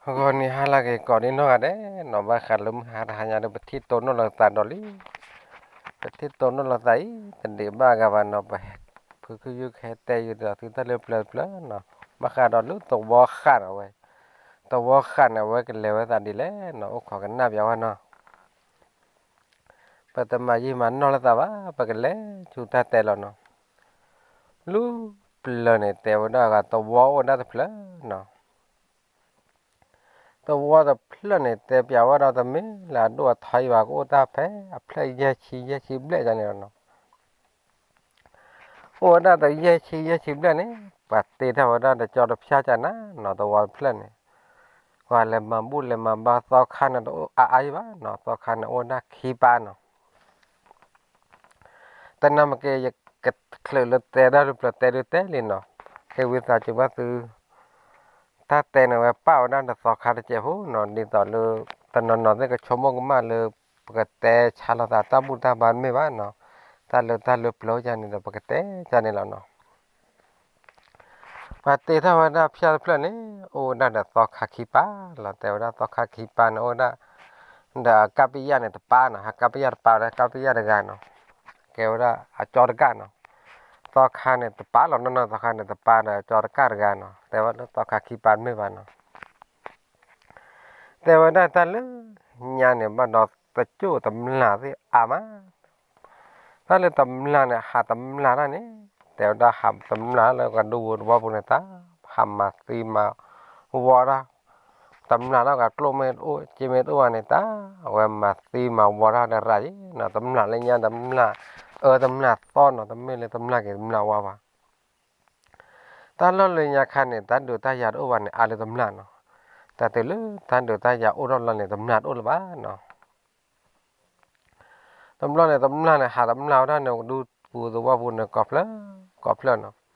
ဂီၤနံၤဟါလၢအဂ့ၤ ကိးဒံနီၢ်ဂၤဒဲးနီၤ, ဘၣ်ဃးလၢမုၢ်ဟါတဟါညါဒီး ပထံၣ်တိၢ်နီၣ်လိာ်သးဒီးလံ. ပထံၣ်တိၢ်နီၣ်လိာ်သးအံၤ တဒံးဘၣ်အဂၤဘၣ်နီၤ, ပဖုခယုၢ်ကဟဲတဲယုာ်ဒီးသုတၢ်လၢပျၢၤတဖျၢၣ်နီၤ, ဘၣ်ဃးဒီးလၢသဝီဃးန့ၣ်ဝဲ, သဝီဃးန့ၣ် အဝဲကလဲၤဝဲသးဒ်လဲၣ်နီၤ, အိၣ်ခိးကနၣ်ပၠးဝဲနီၤ. ပတမၤယံာ်မၤနီၢ်လိာ်သးဘၣ်, ပကလဲၤဆူတၢ်တဲလီၤနီၤ. လၢပျၢၤန့ၣ် တဲဝဲဒၣ်ဂၤ သဝီအိၣ်ဝဲဒၣ်တဖျၢၣ်နီၤ. သဝီတဖျၢၣ်န့ၣ် တဲပၠးဝဲဒီး တမ့ၢ်လၢအဒိၣ်အထီအံၤဘၣ်, ကအိၣ်တၢ်ဖဲအဖျၢၣ်ယဲၢ်ဆံ ယဲၢ်ဆံဘျဲၣ်ဒ်န့ၣ်လီၤနီၤ. အိၣ်ဝဲဒၣ်တယဲၢ်ဆံ ယဲၢ်ဆံဘျဲၣ်န့ၣ် ပှၤတ့ထီၣ်ဝဲဒၣ်တကၠီတဖၠၣ်ကၠၢ်နၤနီၤ, သဝီတဖျၢၣ်န့ၣ် ပှၤလဲၤမၤဘူၣ်လဲၤမၤဘါ သီခါန့ၣ် တအိၣ်အါအါအံၤဘၣ်နီၤ, သီခါန့ၣ်အိၣ်ဝဲဒၣ်ခံပၢ်နီၤ. တနၤမ့ၢ်က့ၤ ယကချုးလၢတဲဒၣ်လၢပျၢၤတဲဒုးတဲလံနီၤ, ဟ့ၣ်ဝံသးစူၤဘၣ်သု တၢ်တဲန့ၣ်ဝဲ ပာ်ဝဲဒၣ်ဒီးသီခါတစဲးဖိနီၤ, ဒ်သိးလၢ တနီၤနီၤသ့ၣ်ကဆိကမိၣ်ကမၣ်လၢ ပကတဲဆါလိာ်သးတၢ်ဘူၣ်တၢ်ဘါတမ့ၢ်ဘၣ်နီၤ, တၢ်လၢတၢ်လၢပျၢၤယါန့ၣ်ဒီး ပကတဲယါန့ၣ်လီၤနီၤ. ပှၤတ့ထီၣ်ဝဲဒၣ်ဖၠၣ်တဖျၢၣ်န့ၣ် အိၣ်ဝဲဒၣ်ဒီးသီခါခံပၢ်လီၤ, တဲဝဲဒၣ်သီခါခံပၢ်န့ၣ် အိၣ်ဝဲဒၣ် ဒီးအကပယၣ်န့ၣ်တပၢ်နီၤ, အကပယၣ်တပၢ်ဒီးအကပယၣ်တဂၤနီၤ, ကဲဝဲဒၣ်အကၠီတကၣ်နီၤ. သီခါန့ၣ်တပၢ်လီၤနီၤ, သီခါန့ၣ်တပၢ်ဒီးအကၠီတကၣ်တဂၤနီၤ, တဲဝဲလၢသီခါခံပၢ်တမ့ၢ်ဘၣ်နီၤ. တဲဝဲဒၣ်တၢ်လၢညါန့ၣ် ဘၣ်ဒီးတကၠိၣ်တမျၢ်သ့ၣ်အါမး, တၢ်လၢတမျၢ်န့ၣ် ဟးတမျၢ်တၢ်န့ၣ်, တဲဝဲဒၣ်ဟးတမျၢ်လၢကဒူပူၤတဝီပူၤန့ၣ် တၢ်ဟးမၤသံမၤဝီတၢ်, တမျၢ်တၢ် ကကျိၣ်မ့ၢ်တအိၣ် စ့မ့ၢ်တအိၣ်ဘၣ်န့ၣ် တၢ်အဝဲမၤသံမၤဝီတၢ်ဒီးရၤယံၤနီၤ, တမျၢ်လၢညါ တမျၢ်အၢတမျၢ်သီနီၤ, တမ့ၢ်လၢတမျၢ်က့ၤတမျၢ်ဝါဘၣ်. တၢ်လီၢ်လၢညါခါန့ၣ် တၢ်ဒုးတၢ်ယၤတအိၣ်ဘၣ်န့ၣ် အါလၢတမျၢ်နီၤ, တၢ်တုၤလၢတၢ်ဒုးတၢ်ယၤအိၣ်ထီၣ်လီၤန့ၣ် တမျၢ်တအိၣ်လၢၤဘၣ်နီၤ. တဘျီန့ၣ် တမျၢ်န့ၣ် ဟးတမျၢ်ဝဲဒၣ်န့ၣ် ကဒူပူၤသဝီပူၤန့ၣ် ကိးဖျၢၣ် ကိးဖျၢၣ်နီၤ,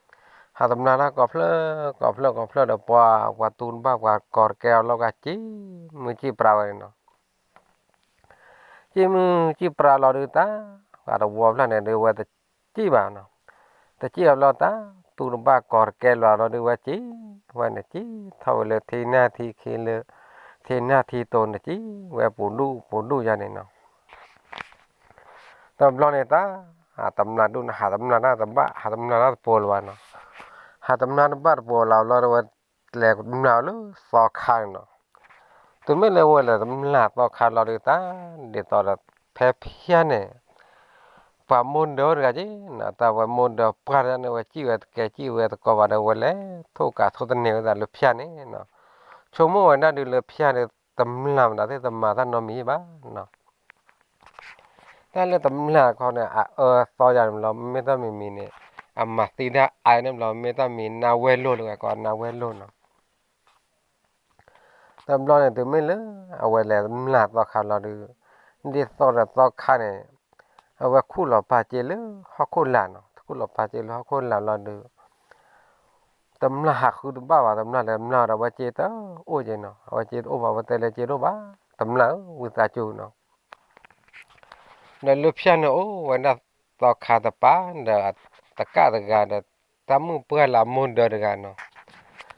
ဟးတမျၢ်တၢ်ကိးဖျၢၣ် ကိးဖျၢၣ် ကိးဖျၢၣ်ဒီး ပှၤ ပှၤတူၢ်တဘၣ် ပှၤကီၤတကဲအီၤလီၤ ကစံၣ်မုၢ်စံၣ်ပြါဝဲန့ၣ်နီၤ. စံၣ်မုၢ်စံၣ်ပြါလီၤဒုးတၢ် ပှၤတဝီဖျၢၣ်န့ၣ်ဒုး ဝဲတစံၣ်ဘၣ်နီၤ, တစံၣ်အဘျီတၢ် တူၢ်တဘၣ်ကီၤတကဲလီၤလီၤဒုး ဝဲစံၣ် ဝဲန့ၣ်စံၣ်ထီၣ်ဝဲလၢ ထံနၢ်ထံခံလၢ ထံနၢ်ထံတိၤန့ၣ် စံၣ်ဝဲပူၤဒူၣ်ပူၤဒူၣ်ယါန့ၣ်နီၤ. တဘျီန့ၣ်တၢ် တမျၢ်ဒူၣ်န့ၣ် ဟးတမျၢ်တၢ်တဘၣ် ဟးတမျၢ်တၢ်တပိၤလၢၤဘၣ်နီၤ, ဟးတမျၢ်တဘၣ်တပိၤလၢၤလီၤ ဝဲလဲၤတမျၢ်လၢသီခါန့ၣ်နီၤ. တုၤမ့ၢ်လၢဝဲလဲၤတမျၢ်သီခါလီၤဒုးတၢ် ဒ်သိးဒီး ဖဲဖၠၣ်န့ၣ် ပှၤမိၢ်ဒၢတဂၤက့ၤနီၤ, တၢ်ဝဲမိၢ်ဒၢပှၢ်တဂၤန့ၣ် ဝဲစံၣ်ဝဲတကဲစံၣ်ဝဲတကိးဘၣ်ဒီး ဝဲလဲၤထိၣ်ကးထိၣ်သန့ၤဝဲသးလၢဖၠၣ်န့ၣ်နီၤ, ဆိကမိၣ်ဝဲဒၣ်ဒုးလၢဖၠၣ်န့ၣ် တမျၢ်မတၤသ့ၣ်တမၤတၢ်နီတမံၤဘၣ်နီၤ. တၢ်လၢတမျၢ်တခီန့ၣ် အအၢသီယါန့ၣ်လီၤ မ့ၢ်တၢ်မံၤမံၤန့ၣ် အမၤသံတၢ်အါန့ၣ်လီၤ မ့ၢ်တၢ်မံၤနါဝဲလိၤလၢၤ ကိးနါဝဲလိၤနီၤ. တဘျီန့ၣ် တုၤမ့ၢ်လၢ အဝဲလဲၤတမျၢ်သီခါလီၤဒုး ဒ်သိးဒီးသီခါန့ၣ် အဝဲခူၣ်လီၤပာ်စ့လၢဟီၣ်ခိၣ်လာ်နီၤ, ခူၣ်လီၤပာ်စ့လၢဟီၣ်ခိၣ်လာ်လီၤဒုး တမျၢ်ဟးဃုတဘၣ်ဘၣ်, တမျၢ်လဲၤတမျၢ်ဒီး အဝဲစ့တအိၣ်က့နီၤ, အဝဲစ့တအိၣ်ဘၣ် အဝဲတဲလၢစ့တအိၣ်ဘၣ်, တမျၢ်ဧၢ ဝံသးစူၤနီၤ. ဒီးလၢဖၠၣ်န့ၣ်အိၣ်ဝဲဒၣ်သီခါတပၢ်ဒီးတကၣ်တဂၤဒီး တၢ်မုၣ်ပှၢ်လၢအမိၢ်ဒၢတဂၤနီၤ.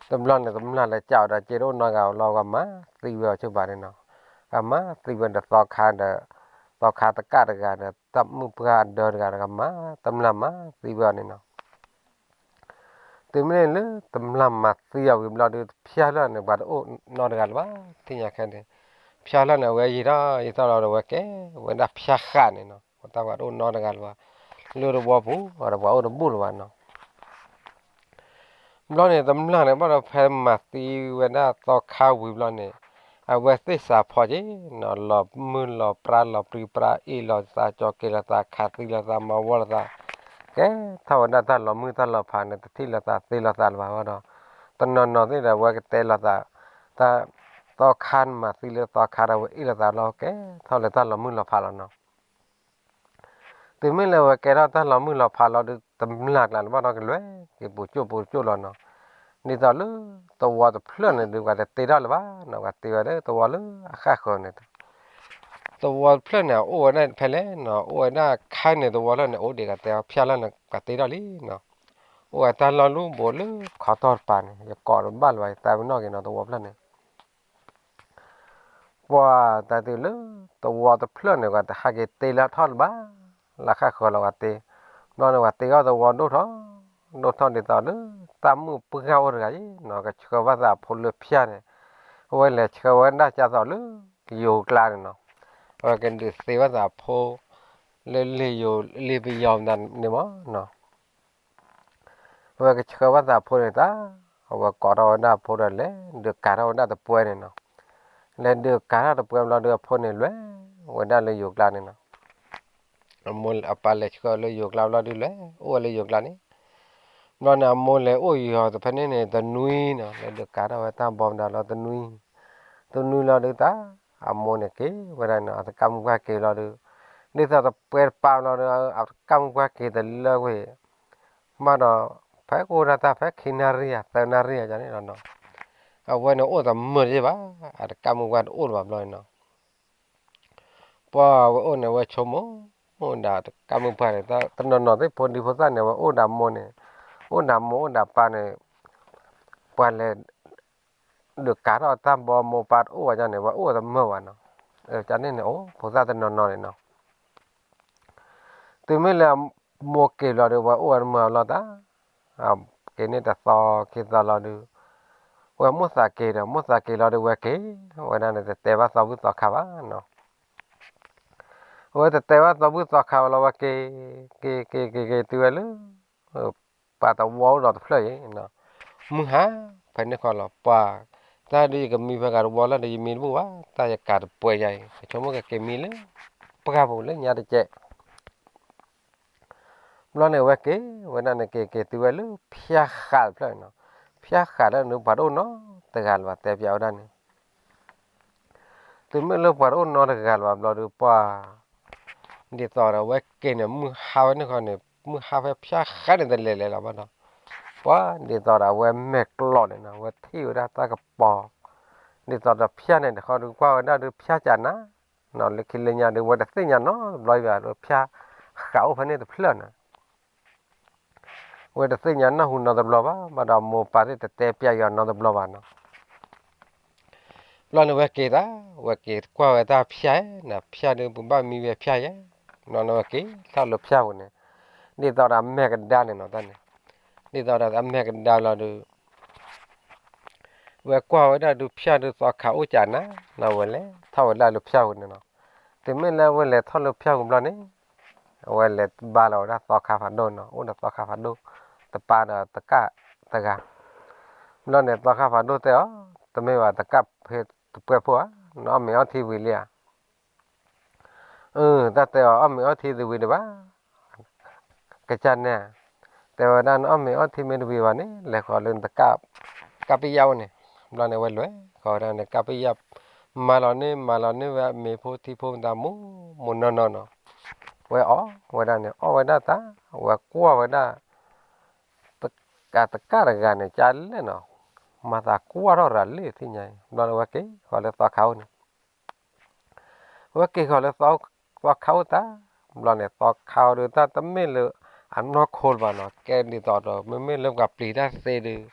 တဘျီန့ၣ် တမျၢ်လဲၤကးအီၤဒီး စ့တအိၣ်နီတဂၤလီၤ ကမၤသံဝဲအီၤဆိဘၣ်န့ၣ်နီၤ, ကမၤသံဝဲဒီးသီခါဒီး သီခါတကၣ်တဂၤဒီး တၢ်မုၣ်ပှၢ်အဒၢတဂၤဒီး ကမၤ တမျၢ်မၤသံဝဲအီၤန့ၣ်နီၤ. တုၤမ့ၢ်လၢတမျၢ်မၤသံအီၤဝံၤဘျီဒုး ဖၠၣ်လီၢ်န့ၣ် ပှၤတအိၣ်နီတဂၤလၢၤဘၣ် ထံၣ်ညါခဲန့ၣ်, ဖၠၣ်လီၢ်န့ၣ် အဝဲယံာ်ထီၣ်ယံာ်ထီၣ်လီၤဒီး အဝဲကဲဝဲဒၣ်ဖၠၣ်ဃးန့ၣ်နီၤ, တၢ်ပှၤတအိၣ်နီတဂၤလၢၤဘၣ်, လၢတဝီပူၤဒီးပှၤအိၣ်တဘူၣ်လၢၤဘၣ်နီၤ. ဘျီန့ၣ် တမျၢ်န့ၣ် ဘၣ်ဒီးဖဲမၤသံဝဲဒၣ်သီခါဝံၤဘျီန့ၣ် အဝဲသ့ၣ်စးဖီက့ၤနီၤ, လီၤမုၢ်လီၤပြါလီၤပြံပြါ အ့ၣ်လိာ်သး ကၠီၤက့ၤလိာ်သး ခးသံလိာ်သး မၤဝီလိာ်သး, ကဲထီၣ်ဝဲဒၣ်တၢ်လီၤမုၢ်တၢ်လီၤဖးန့ၣ် တထံၣ်လိာ်သးသ့လိာ်သးလၢၤဘၣ်ဘၣ်ဒီး တနီၤနီၤသ့ၣ်ဒီး အဝဲကတဲလိာ်သး, တၢ် သီခါန့ၣ်မၤသံလၢသီခါဒီး အဝဲအ့ၣ်လိာ်သးလီၤ ကဲထီၣ်လၢတၢ်လီၤမုၢ်လီၤဖးလီၤနီၤ. တုၤမ့ၢ်လၢအဝဲကဲထီၣ်တၢ်လီၤမုၢ်လီၤဖးလီၤဒုး တမျၢ်ကျါန့ၣ်ဘၣ်ဒီးကလဲၤက့ၤပူၤကၠိၣ်ပူၤကၠိၣ်လီၤနီၤ. ဒ်သိးလၢသဝီတဖျၢၣ်န့ၣ်ဒုး ပှၤတတ့ထီၣ်လၢၤဘၣ်နီၤ, ပှၤတ့ဝဲဒၣ်သဝီလၢအဃၣ်ဃၢၤန့ၣ်, သဝီတဖျၢၣ်န့ၣ် အအိၣ်ဝဲဒၣ်ဖဲလဲၣ်နီၤ, အိၣ်ဝဲဒၣ်ခဲအံၤန့ၣ် သဝီဖျၢၣ်န့ၣ် အိၣ်ဒံးကတဲဖၠၣ်လီၢ်န့ၣ် ပှၤတ့ထီၣ်လံနီၤ. အိၣ်ဝဲတၢ်လီၢ်လူၢ်ဘိးလၢခီတီၢ်တပၤန့ၣ် ယကိးတဘၣ်လၢၤဘၣ် ယသးပ့ၤနီၣ်က့ၤနီၤ သဝီဖျၢၣ်န့ၣ် ပှၤတၢ်တုၤလၢ သဝီတဖျၢၣ်န့ၣ် ပှၤတဟးက့ၤတ့လၢထီၣ်လၢၤဘၣ်, လၢဃၣ်ဃၢၤလီၤပှၤတ့, ဘျီန့ၣ်ပှၤတ့အီၣ်သဝီဒိၣ်ထီၣ်, ဒိၣ်ထီၣ်ဒ်သိးလၢ တၢ်မုၣ်ပှၢ်အိၣ်တဂၤအံၤနီၤ ကဆှၢဘၣ်သးအဖိလၢဖၠၣ်န့ၣ်, အဝဲလဲၤဆှၢဝဲဒၣ်ကၢ်သိးလၢ ယိၤကျါန့ၣ်နီၤ, အဝဲကဒုးသ့ဘၣ်သးအဖိ လၢလ့ၣ်ယိၤလ့ၣ်ပယီၤမတၤန့ၣ်မးနီၤ အဝဲကဆှၢဘၣ်သးဖိန့ၣ်တၢ်, အဝဲကိးထီၣ်ဝဲဒၣ်ဖိဒီးလဲၤဒုးကၤထီၣ်ဝဲဒၣ်တပှဲန့ၣ်နီၤ, လဲၤဒုးကၤထီၣ်တပှဲဘျီဒုးအဖိန့ၣ်လဲၤဝဲဒၣ်လၢယိၤကျါန့ၣ်နီၤ, အမိၢ်အပၢ်လဲၤဆှၢလၢယိၤကျါဘျီဒုးလဲၤအိၣ်ဝဲလၢယိၤကျါန့ၣ်, ဘျီန့ၣ်အမိၢ်လဲၤအိၣ်ယံၤအီၤတဖဲန့ၣ်န့ၣ် တနွံနီၤ လဲၤဒုးကၤထီၣ်ဝဲတၢ်ဘီမတၤလီၤတနွံ, တနွံလီၤဒုးတၢ်, အမိၢ်န့ၣ်က့ၤဝဲဒၣ်နီၤ အတကၣ်မုၢ်ပှၢ်က့ၤလီၤဒုး, ဒ်သိးတပှဲတပၢ်ဘျီဒုး အတကၣ်မုၢ်ပှၢ်က့ၤတလၢကွံာ် မးဒီး ဖဲကအိၣ်ဒၣ်တၢ်ဖဲခံနၣ်ရံၣ်ဧါ သၢနၣ်ရံၣ်ဧါန့ၣ်လီၤနီၤ, အဝဲန့ၣ်အိၣ်တမုာ်တယ့ၢ်ဘၣ်, အတကၣ်မုၢ်ပှၢ်တအိၣ်လၢၤဘၣ်ဘျီနီၤ, ပှၤဝဲအိၣ်န့ၣ် ဝဲဆိကမိၣ်ဒၣ်တကၣ်မုၢ်ပှၢ်န့ၣ် တနီၤနီၤသ့ၣ်ဖိဒံဖိသၣ်န့ၣ် ဝဲအိၣ်ဒၣ်မိၢ်န့ၣ်, အိၣ်ဒၣ်မိၢ်အိၣ်ဒၣ်ပၢ်န့ၣ်, ပှၤလဲၤ ဒုးကၤထီၣ်တၢ်ဘီမိၢ်ပၢ်တအိၣ်ဘၣ်န့ၣ် ဝဲအိၣ်တမုာ်ဘၣ်နီၤ, ကန့ၣ်န့ၣ်အိၣ်ဖိသၣ်တနီၤနီၤန့ၣ်နီၤ တုၤမ့ၢ်လၢမိၢ်က့ၤလီၤဒုး ဝဲအိၣ်ဝဲတမုာ်ဘၣ်လီၤတၢ်, က့ၤန့ၢ်တသီခံသီလီၤဒုး, ဝဲမိၢ်သးက့ၤဒီး မိၢ်သးက့ၤလီၤဒုး ဝဲက့ၤဝဲဒၣ်န့ၣ် တတဲဘၣ်သီဘူၣ်သီခါဘၣ်နီၤ, အဝဲတတဲဘၣ်သီဘူၣ်သီခါဝဲလီၤ ဝဲက့ၤ, က့ၤက့ၤက့ၤက့ၤတုၤဝဲလၢ ပှၤသဝီအိၣ်ဒီးတဖျၢၣ်အံၤ, မုၢ်ဟါဖဲန့ၣ်ဃီလီၤ ပှၤ, တၢ်ဒုးယကမံဖဲဂၤတဝီလီၤဒီး ယမံတဘူၣ်ဘၣ်, တၢ်ယကၤတပှဲယၤအံၤ ကဆိကမိၣ်ကက့ၤမံလၢ ပှၢ်ပူၤလၢညါတကဲး ဘျီန့ၣ် ဝဲက့ၤဝဲဒၣ်န့ၣ် က့ၤက့ၤတုၤဝဲလၢဖၠၣ်ဃးတဖျၢၣ်နီၤ, ဖၠၣ်ဃးလၢန့ၣ် ပှၤတအိၣ်နီတဂၤလၢၤဘၣ် တဲပၠးဝဲဒၣ်န့ၣ်, တုၤမ့ၢ်လၢပှၤတအိၣ်နီတဂၤလၢၤဘၣ်ဘျီဒီး ပှၤ ဒ်သိးဒီးအဝဲက့ၤန့ၣ် မုၢ်ဟါဝဲန့ၣ်ဃီန့ၣ် မုၢ်ဟါဖဲဖၠၣ်ဃးန့ၣ် တလဲၤလဲၤလီၤဘၣ်ဒီး, ပှၤဒ်သိးဒီးအဝဲမဲာ်ကျီၢ်န့ၣ်နီၤ အဝဲထံၣ်ဝဲဒၣ်တၢ်ကပီၤ, ဒ်သိးဒီးဖၠၣ်န့ၣ်တခီဒုးကွၢ်ဝဲဒၣ်ဒုးဖၠၣ်ကနၤ နီၤ လၢခံလၢညါဒုး ဝဲတသ့ၣ်ညါနီတဘျီဘၣ် ဖၠၣ်ဃးအိၣ်ဖဲန့ၣ်တဖျၢၣ်နီၤ, ဝဲတသ့ၣ်ညါနၢ်ဟူနီတဘျီဘၣ်, ဘၣ်ဒီးမိၢ်ပၢ်သ့ၣ်တတဲပၠးယၤနီတဘျီဘၣ်နီၤ. ဘျီန့ၣ်ဝဲက့ၤတၢ်, ဝဲက့ၤကွၢ်ဝဲတၢ်ဖၠၣ်နီၤ, ဖၠၣ်ဒုး ပဘၣ်မံဝဲဖၠၣ်ယဲ, ဘျီန့ၣ်ဝဲက့ၤထီၣ်လၢဖၠၣ်ပူၤန့ၣ်, ဒ်သိးဒီးအမဲာ်ကဒါန့ၣ်နီၤတၢ်န့ၣ်, ဒ်သိးဒီးအမဲာ်ကဒါလီၤဒုး ဝဲကွၢ်ဝဲဒၣ်ဒုးဖၠၣ်ဒုးသီခါအိၣ်ကနၤ, နီၤဝဲလဲၤထီၣ်ဝဲဒၣ်လၢဖၠၣ်ပူၤန့ၣ်နီၤ. တုၤမ့ၢ်လၢဝဲလဲၤထီၣ်လၢဖၠၣ်ပူၤဘျီန့ၣ်, အဝဲလဲၤဘါလီၤဝဲဒၣ်သီခါဖးဒိၣ်နီၤ, အိၣ်ဒီးသီခါဖးဒိၣ် တပၢ်ဒီးတကၣ်တဂၤ. ဘျီန့ၣ်သီခါဖးဒိၣ်တဲအီၤ, တမ့ၢ်ဘၣ်တကၣ်ဖဲတပှဲဖိဧါ, နအီၣ်မ့ၤအီထံဝံၤလံဧါ. အၢ တၢ်တဲအီၤ အီၣ်မ့ၤအီထံတဝံၤဒံးဘၣ် ကစၢ်နဲ, တဲဝဲဒၣ် နအီၣ်မ့ၤအီထံမ့ၢ်တဝံၤဘၣ်န့ၣ် လဲၤဃီၤလၢနတကၣ်, ကၣ်ပယၣ်အိၣ်န့ၣ်, ဘျီန့ၣ်ဝဲလဲၤဃီၤဝဲဒၣ်န့ၣ် ကၣ်ပယၣ်, မၤလီၤန့ၢ် မၤလီၤန့ၢ်ဝဲမ့ၤဖိထံဖိမတၤမူမူနီၢ်နီၢ်နီၤ, ဝဲအီၣ်ဝဲဒၣ်န့ၣ် အီၣ်ဝဲဒၣ်တၢ်, ဝဲကွၢ်ဝဲဒၣ် တကၣ်တဂၤန့ၣ် ကလဲၣ်နီၤ, မၤသးကွၢ်ထီၣ်ရၤလံသ့ၣ်ညါအံၤ, ဘျီန့ၣ်ဝဲက့ၤဃီၤလၢသီခါအိၣ်န့ၣ် ဝဲက့ၤဃီၤလၢသီခါအိၣ်တၢ်, ဘျီန့ၣ် သီခါအိၣ်ဒုး တၢ်တမ့ၢ်လၢအနီၢ်ခိလၢၤဘၣ်နီၤ, ကဲဒ်သိးဒီး မ့မ့ၢ်လၢပှၤပျံၤတၢ်သ့ဒုး, ဒ်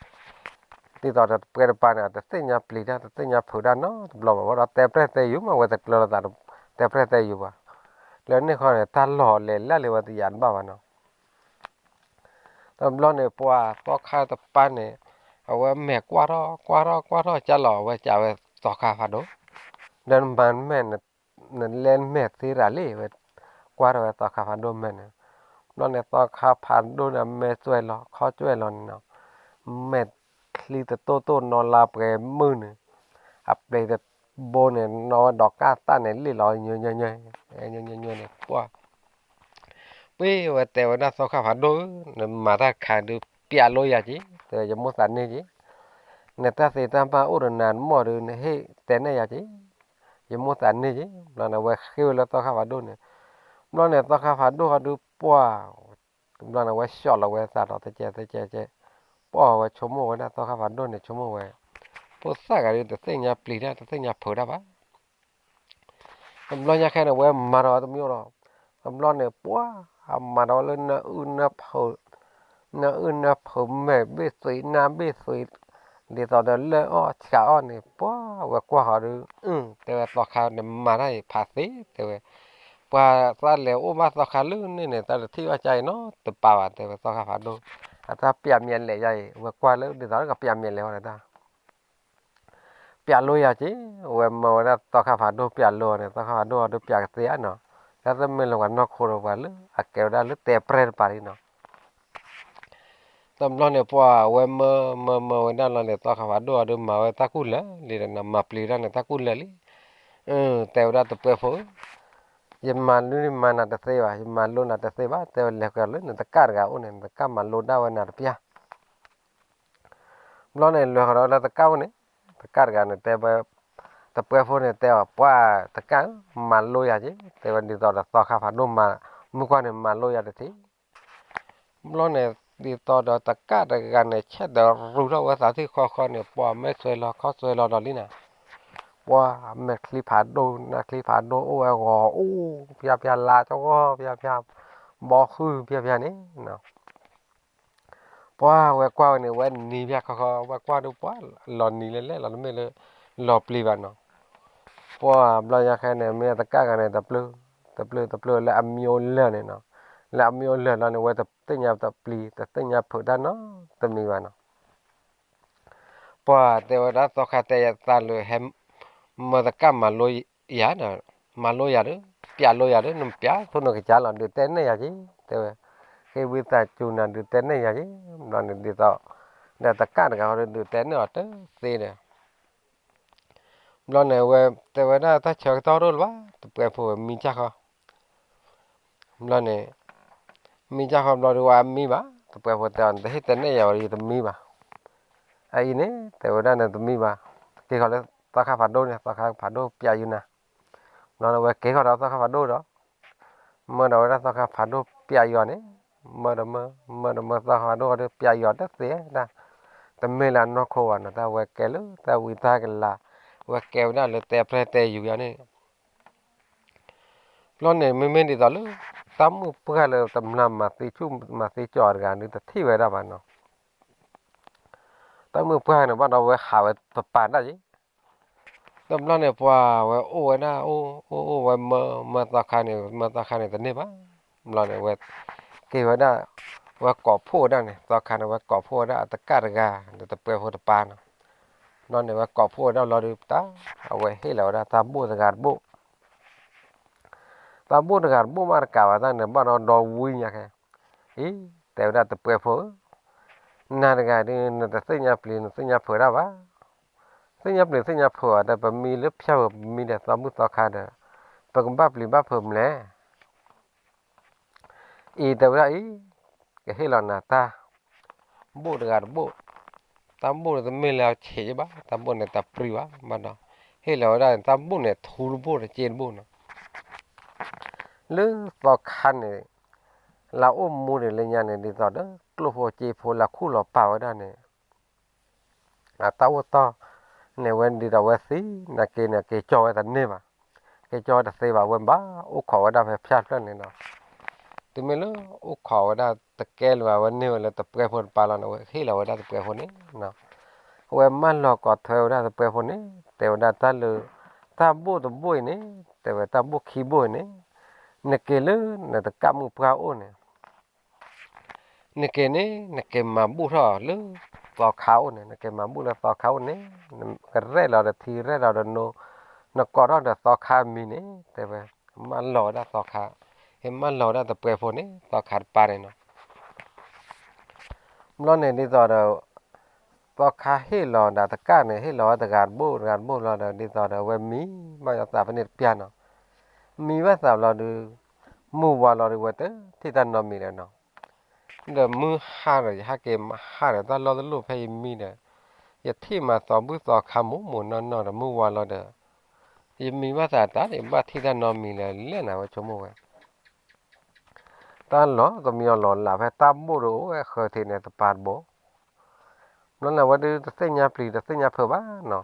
သိးဒီးတပှဲတပၢ်န့ၣ် တသ့ၣ်ညါပျံၤတၢ် တသ့ၣ်ညါဖုးတၢ်နီတဘျီဘၣ်, ဝဲဒီးတဲပြဲၢ်တဲယူၤမး ဝဲတကျၢၤလိာ်သး တဲပြဲၢ်တဲယူၤဘၣ်, လၢန့ၣ်ခီန့ၣ် တၢ်လီၢ်လဲၤလၢ်လၢဝဲတယာ်တဘၣ်ဘၣ်နီၤ တဘျီန့ၣ် ပှၤသီခါတပၢ်န့ၣ် အဝဲမဲာ်ကွၢ်ထီၣ် ကွၢ်ထီၣ် ကွၢ်ထီၣ်ကၢ်လီၤ အဝဲကးဝဲသီခါဖးဒိၣ်, ဒီးနမၤမဲာ် နလဲမဲာ်သ့ရၤလံ ဝဲကွၢ်ထီၣ်ဝဲသီခါဖးဒိၣ်မဲာ်န့ၣ်, ဘျီန့ၣ်သီခါဖးဒိၣ်န့ၣ် မဲာ်စွဲၣ်လီၤ ခီၣ်စွဲၣ်လီၤန့ၣ်နီၤ, မဲာ်ချံတတိၢ်တိၢ်နီၤလါပှဲၤမုၢ်န့ၣ်, အပျ့ၤတဘိန့ၣ် နီၣ်ဝဲဒီးကၢ်သၣ်န့ၣ် လံၣ်လီၤညွဲညွဲညွဲ, ညွဲညွဲညွဲန့ၣ် ပှၢ် ပှ့ၤဝဲတဲဝဲဒၣ်သီခါဖးဒိၣ်ဧၢ, နမၤတၢ်တခါဒုး ပျးလိယၤက့ၤ, တဲဝဲယမိၣ်သးန့ၢ်က့ၤ, နတၢ်သ့တၢ်ဘၣ်အိၣ်ဒီးနၤတမီၢ်ဒုး နဟ့ၣ်တဲနဲၣ်ယၤက့ၤ, ယမိၣ်သးန့ၢ်က့ၤ, ဘျီန့ၣ် ဝဲဃ့ဝဲလၢသီခါဖးဒိၣ်န့ၣ်, ဘျီန့ၣ် သီခါဖးဒိၣ်ဃီဒုးပှၢ်, ဘျီန့ၣ် ဝဲဆှီၣ်လီၤဝဲသးဒီး တကဲးတကဲးကဲး, ပှၢ်ဝဲဆိကမိၣ်ဝဲဒၣ်သီခါဖးဒိၣ်န့ၣ် ဆိကမိၣ်ဝဲ, ဖိသၣ်ဂၤဒုး တသ့ၣ်ညါပျံၤတၢ် တသ့ၣ်ညါဖုးတၢ်ဘၣ် တဘျီညါခဲန့ၣ် ဝဲမၤဒီးတမံၤလီၤ, တဘျီန့ၣ် ပှၢ် အမၤဒီးလၢနအုၣ်နဖုး, နအုၣ်နဖုး မဲာ်ဘ့ၣ်သွံး နၢ်ဘ့ၣ်သွံး, ဒ်သိးဒီးလၢအီၣ်ဆှးအီၣ်န့ၣ် ပှၤဝဲကွၢ်ဃီၤဒီး တဲဝဲသီခါန့ၣ်မၤတၢ်အံၤဖးသ့ တဲဝဲ, ပှၤသးလဲၤအိၣ်ဘၣ်သီခါလၢန့ၣ်န့ၣ် တၢ်တထံၣ်ဘၣ်ကါအံၤနီတပၤဘၣ် တဲဝဲသီခါဖးဒိၣ်, အတၢ်ပျးမဲာ်လဲၤယါအံၤ ဝဲကွၢ်လၢဒ်သိးကပျးမဲာ်လဲၤဝဲဒၣ် ပျးလိယၤက့ၤ, ဝဲမၢဝဲဒၣ်သီခါဖးဒိၣ်ပျးလိအီၤန့ၣ် သီခါဖးဒိၣ်အီၤဒီးပျးကသ့ဧါနီၤ, တၢ်တမ့ၢ်လၢပှၤနီၢ်ခိဒီးပှၤလၢအကဲဝဲဒၣ်လၢတဲပြဲၢ်တပၤလံနီၤ. တဘျီန့ၣ် ပှၤဝဲမၢမၢမၢဝဲဒၣ်လီၤန့ၣ် သီခါဖးဒိၣ်အီၤဒီးမၤဝဲတၢ်ကူၣ်လၢာ်လံဒီးနီၤ, မၤပျံၤဒၣ်န့ၣ်တၢ်ကူၣ်လၢာ်လံ, တဲဝဲဒၣ်သပှဲၤဖိဧၢ, ယမၤလုၢ်မၤနၤတသ့ဘၣ်, ယမၤလိနၤတသ့ဘၣ်, တဲဝဲလဲၤဃီၤလၢနတကၣ်တဂၤအိၣ်န့ၣ် နတကၣ်မၤလိဒၣ်ဝဲနၤတပျၢ် ဘျီန့ၣ် လဲၤဃီၤဒီးလၢတကၣ်အိၣ်န့ၣ်, တကၣ်တဂၤန့ၣ် တဲဝဲ, သပှဲၤဖိန့ၣ်တဲအီၤ ပှၤတကၣ်ဧၢ, မၤလိယၤက့ၤ, တဲဝဲဒ်သိးဒီးသီခါဖးဒိၣ်မၤ, မုၢ်ကွၢ်န့ၣ်မၤလိယၤတထံၣ်. ဘျီန့ၣ် ဒ်သိးဒီးတကၣ်တဂၤန့ၣ် ဆဲးဒီးရူၤထီၣ်ဝဲသးထံၣ်ဃီဃီန့ၣ် ပှၤမဲာ်ဆွဲလီၤခီၣ်ဆွဲလီၤဒီးလံနၤ, ပှၤမဲာ်ချံဖးဒိၣ် နၢ်ချံဖးဒိၣ်အိၣ်ဝဲဂီၤအိၣ် ဖျါဖျါလါကီၢ်ဂီၢ် ဖျါဖျါ, ဘီဃုဖျါဖျါန့ၣ် ပှၤဝဲကွၢ်ဝဲန့ၣ် ဝဲနံၤဖၠၣ်ခီခီ ဝဲကွၢ်ဒုးပှၤလီၤနံၤလဲၣ်လဲၣ်လီၤ တမ့ၢ်လၢလီၤပျံၤဘၣ်နီၤ. ပှၤဘျီညါခဲန့ၣ် မ့ၢ်တကၣ်ဂၤန့ၣ် တပျုၢ်, တပျုၢ်တပျုၢ်လၢအမံၤအိၣ်လၢာ်န့ၣ်နီၤ. လၢအမံၤအိၣ်လၢာ်လီၤန့ၣ် ဝဲတသ့ၣ်ညါတပျံၤ တသ့ၣ်ညါဖုးတၢ်နီတမံၤဘၣ်နီၤ. ပှၤတဲဝဲဒၣ်သီခါတဲယသးလၢဟဲ မၢတကၣ်မၤလိယၤ, မၤလိယၤဒီး ပျးလိယၤဒီး နပျးဖိနကစၢ်လီၤ ဒုးတဲနဲၣ်ယၤက့ၤ တဲဝဲ, ဃ့ဝံသးစူၤနၤဒုးတဲနဲၣ်ယၤက့ၤ, ဘျီန့ၣ်ဒ်သိး ဒီးတကၣ်တဂၤဃီဒီးဒုးတဲနဲၣ်အီၤတသ့ဒီး ဘျီန့ၣ် ဝဲတဲဝဲဒၣ်တၢ်ဆၢကတီၢ်ဒိၣ်လၢၤဘၣ် သပှဲၤဖိမံကၢ်ဃီ, ဘျီန့ၣ် မံကၢ်ဃီဘျီဒုးဝဲမံဘၣ် သပှဲၤဖိတဲအီၤ နတဟ့ၣ်တဲနဲၣ်ယၤဝဲဒီးယတမံဘၣ်, အအံၤန့ၣ် တဲဝဲဒၣ်နတမံဘၣ်, က့ၤဃီၤလၢသီခါဖးဒိၣ်န့ၣ် သီခါဖးဒိၣ်ပျးယုာ်နၤ, ဘျီန့ၣ် ဝဲက့ၤဃီၤဒီးသီခါဖးဒိၣ်ဒီး မၢဒီးဝဲဒၣ်သီခါဖးဒိၣ်ပျးယုာ်အီၤန့ၣ်, မၢဒီးမၢ, မၢဒီးမၢသီခါဖးဒိၣ်ဒီးပျးယုာ်အီၤတသ့ဒၣ်, တမ့ၢ်လၢအနီၢ်ခိဘၣ်နီၤ တၢ်ဝဲကဲလၢတၢ်ဝံတၢ်ကလၤ, ဝဲကဲဝဲဒၣ်လၢတဲပြဲၢ်တဲယုာ်ယါန့ၣ် ဘျီန့ၣ် မ့မ့ၢ်ဒ်သိးလၢ တၢ်မုၣ်ပှၢ်လၢတမျၢ်မၤသံဆူၣ်မၤသံကၠီၤတဂၤဒုးတထံၣ်ဝဲဒၣ်ဘၣ်နီၤ, တၢ်မုၣ်ပှၢ်န့ၣ် ဘၣ်ဒီးဝဲဟးဝဲပပာ်ဒၣ်ယ့ၣ်, တဘျီန့ၣ် ပှၤဝဲအိၣ်ဝဲဒၣ် အိၣ်အိၣ်ဝဲမၢ မၢသီခါန့ၣ် မၢသီခါန့ၣ်တန့ၢ်ဘၣ်, ဘျီန့ၣ် ဝဲက့ၤဝဲဒၣ် ဝဲကိးဖှိၣ်ဝဲဒၣ်န့ၣ် သီခါန့ၣ် ဝဲကိးဖှိၣ်ဝဲဒၣ်အတကၣ်တဂၤ ဒီးသပှဲၤဖိတပၤနီၤ, ဘျီန့ၣ် ဝဲကိးဖှိၣ်ဝဲဒၣ်လီၤဒုးတၢ် အဝဲဟ့ၣ်လီၤဝဲဒၣ်တၢ်ဘိၣ်တဂၤတဘိၣ် တၢ်ဘိၣ်တဂၤတဘိၣ်မးတကးဘၣ်တၢ်န့ၣ် ဘၣ်ဒီးဒီဝံညါခဲ, အံၤ တဲဝဲဒၣ်သပှဲၤဖိဧၢ, နၤတဂၤဒုး နတသ့ၣ်ညါပျံၤ နသ့ၣ်ညါဖုးတၢ်ဘၣ်, သ့ၣ်ညါပျံၤသ့ၣ်ညါဖုးဘၣ်ဒီး ပမံလၢဖၠၣ်ပူၤ ပမံဒီးသီဘူၣ်သီခါဒီး ပကဘၣ်ပျံၤဘၣ်ဖုးမလဲၣ် အံၤတဲဝဲဒၣ်အံၤ ကဟ့ၣ်လီၤနၤတၢ် ဘိၣ်တဂၤတဘိၣ်, တၢ်ဘိၣ်န့ၣ်တမ့ၢ်လၢအဆံးယ့ၣ်ဘၣ်, တၢ်ဘိၣ်န့ၣ်တပြံဘၣ်, ဘၣ်ဒီး ဟ့ၣ်လီၤဝဲဒၣ် တၢ်ဘိၣ်န့ၣ်ထူတဘိၣ်ဒီးစ့တဘိၣ်နီၤ, လၢသီခါန့ၣ် လၢအိၣ်မူဒံးလၢညါန့ၣ် ဒ်သိးဒီး ကျိၣ်ဖိစ့ဖိလၢခူၣ်လီၤပာ်ဝဲဒၣ်န့ၣ် အတၢ်အိၣ်တီၢ်န့ၣ် ဝဲဒ်သိးဝဲသံ နက့ၤန့ၣ် က့ၤကၠီဝဲတန့ၢ်ဘၣ်, က့ၤကၠီဝဲတသ့ဘၣ်, ဝဲဘၣ်အိၣ်ခိးဝဲဒၣ်ဖဲဖၠၣ်ဖျၢၣ်န့ၣ်ဒီး တုၤမ့ၢ်လၢအိၣ်ခိးဝဲဒၣ်တကဲလၢၤဘၣ် ဝဲန့ၢ်ဝဲလၢသပှဲၤဖိတပၤလီၤန့ၣ် ဝဲဟ့ၣ်လီၤဝဲဒၣ်သပှဲၤဖိန့ၣ်, ဝဲမၢလီၤကိးထွဲဝဲဒၣ်သပှဲၤဖိန့ၣ် တဲဝဲဒၣ်တၢ်လၢ တၢ်ဘိၣ်တဘိၣ်အံၤန့ၣ် တဲဝဲတၢ်ဘိၣ်ခံဘိၣ်အံၤန့ၣ် နက့ၤလၢနတကၣ်မုၣ်ပှၢ်အိၣ်န့ၣ် နက့ၤန့ၣ် နက့ၤမၤဘူၣ်ထီၣ်လၢသီခါအိၣ်န့ၣ် နက့ၤမၤဘူၣ်လၢသီခါအိၣ်န့ၣ် ကရဲၣ်လီၤဒီးထံ ရဲၣ်လီၤဒီးနိ နကိးထီၣ်ဒီးသီခါမံၤန့ၣ် တဲဝဲ မၢလီၤဝဲဒၣ်သီခါ, ဟဲမၢလီၤဝဲဒၣ်သပှဲၤဖိန့ၣ် သီခါတပၤန့ၣ်နီၤ. ဘျီန့ၣ်ဒ်သိးဒီး သီခါဟ့ၣ်လီၤဒၣ်တကၣ်န့ၣ် ဟ့ၣ်လီၤဝဲတဂၤတဘိၣ် တဂၤတဘိၣ်လီၤဒီး ဒ်သိးဒီးဝဲမံ ဘၣ်ယသးဖဲန့ၣ်တပျၢ်နီၤ. မံဘၣ်သးဘျီဒုး မုၢ်ဝါလီၤဒုး ဝဲတထံၣ်တၢ်နီတမံၤလၢၤနီၤ. ဒီးမုၢ်ဟါဒီး ယဟဲက့ၤမဟါဒီး တၢ်လီၢ်တလီၢ်ဖဲယမံဒီး ယထံၣ်မးသီဘူၣ်သီခါမိၢ်မိၢ်နီၢ်နီၢ်ဒီး မုၢ်ဝါလီၤဒီး ယမံဘၣ်သးတၢ်န့ၣ် ဘၣ်ထံၣ်တၢ်နီတမံၤလၢၤလဲၣ်နၤ ဝဲဆိကမိၣ်ဝဲ တၢ်လီၤတမံၤအလီၢ်လၢ်ဖဲတၢ်ဘိၣ်ဒီးအိၣ်ဝဲဃၢၤထံးန့ၣ်တပၤတဘိၣ်. ဘျီန့ၣ်ဝဲဒုးတသ့ၣ်ညါပျံၤတသ့ၣ်ညါဖုးဘၣ်နီၤ.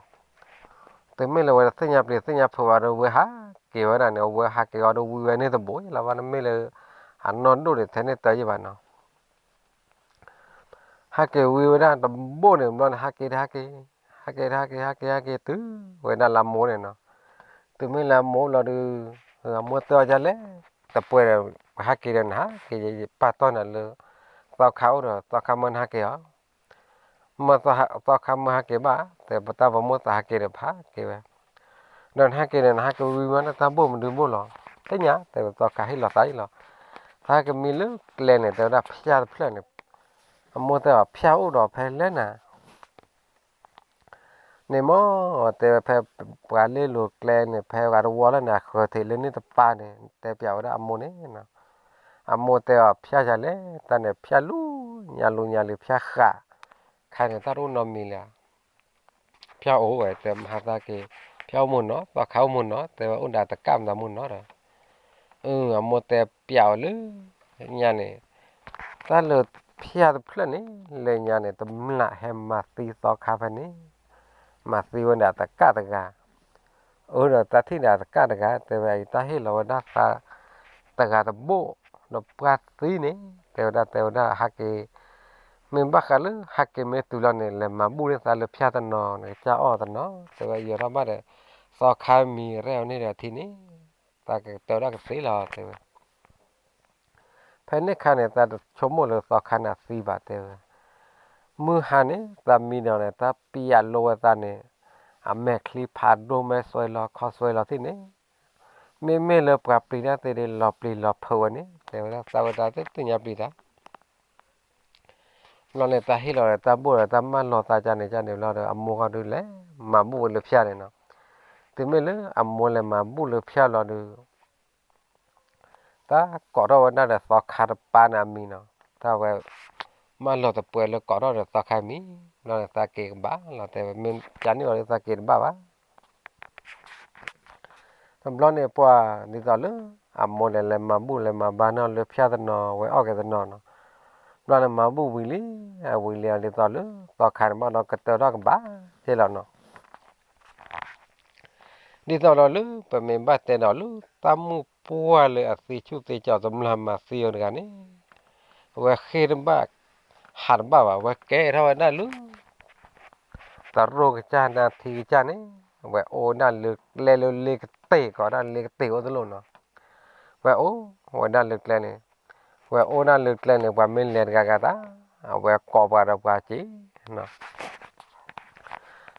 တမ့ၢ်လၢဝဲတသ့ၣ်ညါပျံၤတသ့ၣ်ညါဖုးဘၣ်ဒီး ဝဲဟးက့ၤဝဲဒၣ်န့ၣ် ဝဲဟးက့ၤအီၤဒီးဝံဝဲန့ၣ်တဘိၣ်လၢၤဘၣ် တမ့ၢ်လၢ အနီၢ်ဒိၣ်န့ၣ်ထဲန့ၣ်တၢ်ယံၤဘၣ်နီၤ. ဟဲက့ၤဝံၤဝဲဒၣ်တဘိၣ်န့ၣ် ဘျီန့ၣ် ဟဲက့ၤတဟဲက့ၤ, ဟဲက့ၤတဟဲက့ၤ ဟဲက့ၤ ဟဲက့ၤတုၤဝဲဒၣ်လၢအမိၢ်န့ၣ်နီၤ. တုၤမ့ၢ်လၢအမိၢ်လီၤဒုး, အမိၢ်တဲအီၤဒ်လဲၣ်, တပှဲၤဒီး ပဟဲက့ၤဒီးနဟဲက့ၤ, ယပာ်တီၢ်နၤလၢ သီခါအိၣ်ဒီး သီခါမၢနဟဲက့ၤအီၤ, မၢသီခါမၢဟဲက့ၤဘၣ်, တဲပတၢ်ပမိၢ်သးဟဲက့ၤဒီး ပဟဲက့ၤဝဲ, ဒီးနဟဲက့ၤန့ၣ် နဟဲက့ၤဝံၤမး နတၢ်ဘိၣ်မနုၤဘိၣ်လီၤ, သ့ၣ်ညါ တဲဝဲ သီခါဟ့ၣ်လီၤသးအံၤလီၤ. သးဟဲက့ၤမံလၢကျဲန့ၣ် တဲဝဲဒၣ်ဖၠၣ်တဖျၢၣ်န့ၣ်, အမိၢ်တဲအီၤ ဖၠၣ်အိၣ်ဒီးဖဲလဲၣ်နၤ န့ၣ်မၢ်, တဲဝဲဖဲပှၤလ့လိၤကျဲန့ၣ် ဖဲဂၤတဝီလၢန့ၣ် အဃၢၤထံးလၢန့ၣ်တပၤန့ၣ် တဲပျးဝဲဒၣ်အမိၢ်န့ၣ်နီၤ. အမိၢ်တဲအီၤ ဖၠၣ်ယၤလဲၣ်, တၢ်န့ၣ်ဖၠၣ်လူၤညါလူၤညါလံ ဖၠၣ်ဃး, ခဲန့ၣ် တၢ်တအိၣ်နီတမံၤလၢၤ ဖၠၣ်အိၣ်ဝဲ တဲမဟါသးက့ၤ, ဖၠၣ်အိၣ်မူနီၤ သီခါအိၣ်မူနီၤ တဲဝဲ အိၣ်ဒၣ်တကၣ်မတၤမူနီၤဒီး, အမိၢ်တဲပျးအီၤလၢညါန့ၣ်, တၢ်လၢဖၠၣ်တဖျၢၣ်န့ၣ် လၢညါန့ၣ် တမျၢ်ဟဲမၤသံသီခါဖဲန့ၣ်, မၤသံဝဲဒၣ်တကၣ်တဂၤ, အၢဒီးတၢ်ထံၣ်ဒၣ်တကၣ်တဂၤ တဲဝဲအံၤ တၢ်ဟ့ၣ်လီၤဝဲဒၣ်သးတဂၤတဘိၣ်, ဒီးပှၢ်သံန့ၣ် တဲဝဲဒၣ် တဲဝဲဒၣ်ဟဲက့ၤ မ့ၢ်ဘၣ်ဃးလၢဟဲက့ၤမ့ၢ်တုၤလီၤန့ၣ် လဲၤမၤဘူၣ်န့ၢ်သးလၢဖၠၣ်တနီၤ နကစၢ်အီၣ်တနီၤ တဲဝဲ ယဲထီၣ်ဘၣ်ဒီး သီခါမံၤရဲၣ်အီၤန့ၣ်ဒီးထံန့ၣ်, သးကတဲဝဲဒၣ်ကသ့လီၤ တဲဝဲ. ဖဲန့ၣ်ခါန့ၣ် သးတဆိကမိၣ်လၢသီခါန့ၣ်အသံဘၣ် တဲဝဲ, မုၢ်ဟါန့ၣ် သးမံဒီးန့ၣ် တၢ်ပျးလိဝဲသးန့ၣ်, အမဲာ်ချံဖးဒိၣ်မဲာ်စွဲလီၤခီစွဲလီၤသ့ၣ်န့ၣ်, မ့မ့ၢ်လၢပှၤပျံၤတၢ်သ့ၣ်ဒ် လီၤပျံၤလီၤဖုးဝဲန့ၣ် တဲဝဲဒၣ် သးဝဲတၢ်သ့ၣ်ညါပျံၤတၢ် ဘျီန့ၣ် တၢ်ဟ့ၣ်လီၤဒီးတၢ်ဘိၣ်ဒီးတၢ်မၢလီၤသးကန့ၣ်ကန့ၣ်ဘျီဒီး အမိၢ်ဃီဒုးလဲၤမၤဘူၣ်ဝဲလၢဖၠၣ်န့ၣ်နီၤ. တုၤမ့ၢ်လၢအမိၢ်လဲၤမၤဘူၣ်လၢဖၠၣ်လီၤဒုး တၢ်ကိးထီၣ်ဝဲဒၣ်ဒီးသီခါတပၤန့ၣ်အမံၤနီၤ. တၢ်ဝဲ မၢလီၤတပှဲၤလၢကိးထီၣ်ဒီးသီခါမံၤ ဘျီန့ၣ် သးက့ၤကဘၣ်လီၤ တဲဝဲ မ့ၢ်ကန့ၣ်အီၤလၢသးက့ၤတဘၣ်ဘၣ် တဘျီန့ၣ် ပှၤဒ်သိးလၢ အမိၢ်န့ၣ် လဲၤမၤဘူၣ်လဲၤမၤဘါန့ၢ်လၢဖၠၣ်တနီၤ ဝဲအီၣ်က့ၤတနီၤနီၤ. ဘျီန့ၣ် မၤဘူၣ်ဝံၤလံ အဝံၤလံဒ်သိးလၢ သီခါန့ၣ်ဘၣ်ဒီးကတၢၢ်ထီၣ်ကဘၣ်သ့လီၤနီၤ. ဒ်သိးဒီးလၢပမ့ၢ်ဘၣ်တဲဒီးလၢ တၢ်မုၣ်ပှၢ်လၢအသံဆူၣ်သံကၠီၤတမျၢ်မၤသံအီၤတဂၤန့ၣ် အဝဲဃ့ၢ်တဘၣ် ဟးတဘၣ်ဘၣ် အဝဲကဲထီၣ်ဝဲဒၣ်လၢ တရိၣ်ကစၢ်နါထံကစၢ်န့ၣ် အဝဲအိၣ်ဝဲဒၣ်လၢကျဲလၢလ့ကတ့ၢ် ကိးဒၣ်လ့ကတ့ၢ်အိၣ်တလိၣ်နီၤ. ဝဲအိၣ်ဝဲဒၣ်လၢကျဲန့ၣ်, ဝဲအိၣ်ဒၣ်လၢကျဲန့ၣ် ပှၤမ့ၢ်လဲၤတဂၤဂၤသး အဝဲကိးပှၤဒီးပှၤစ့ၢ်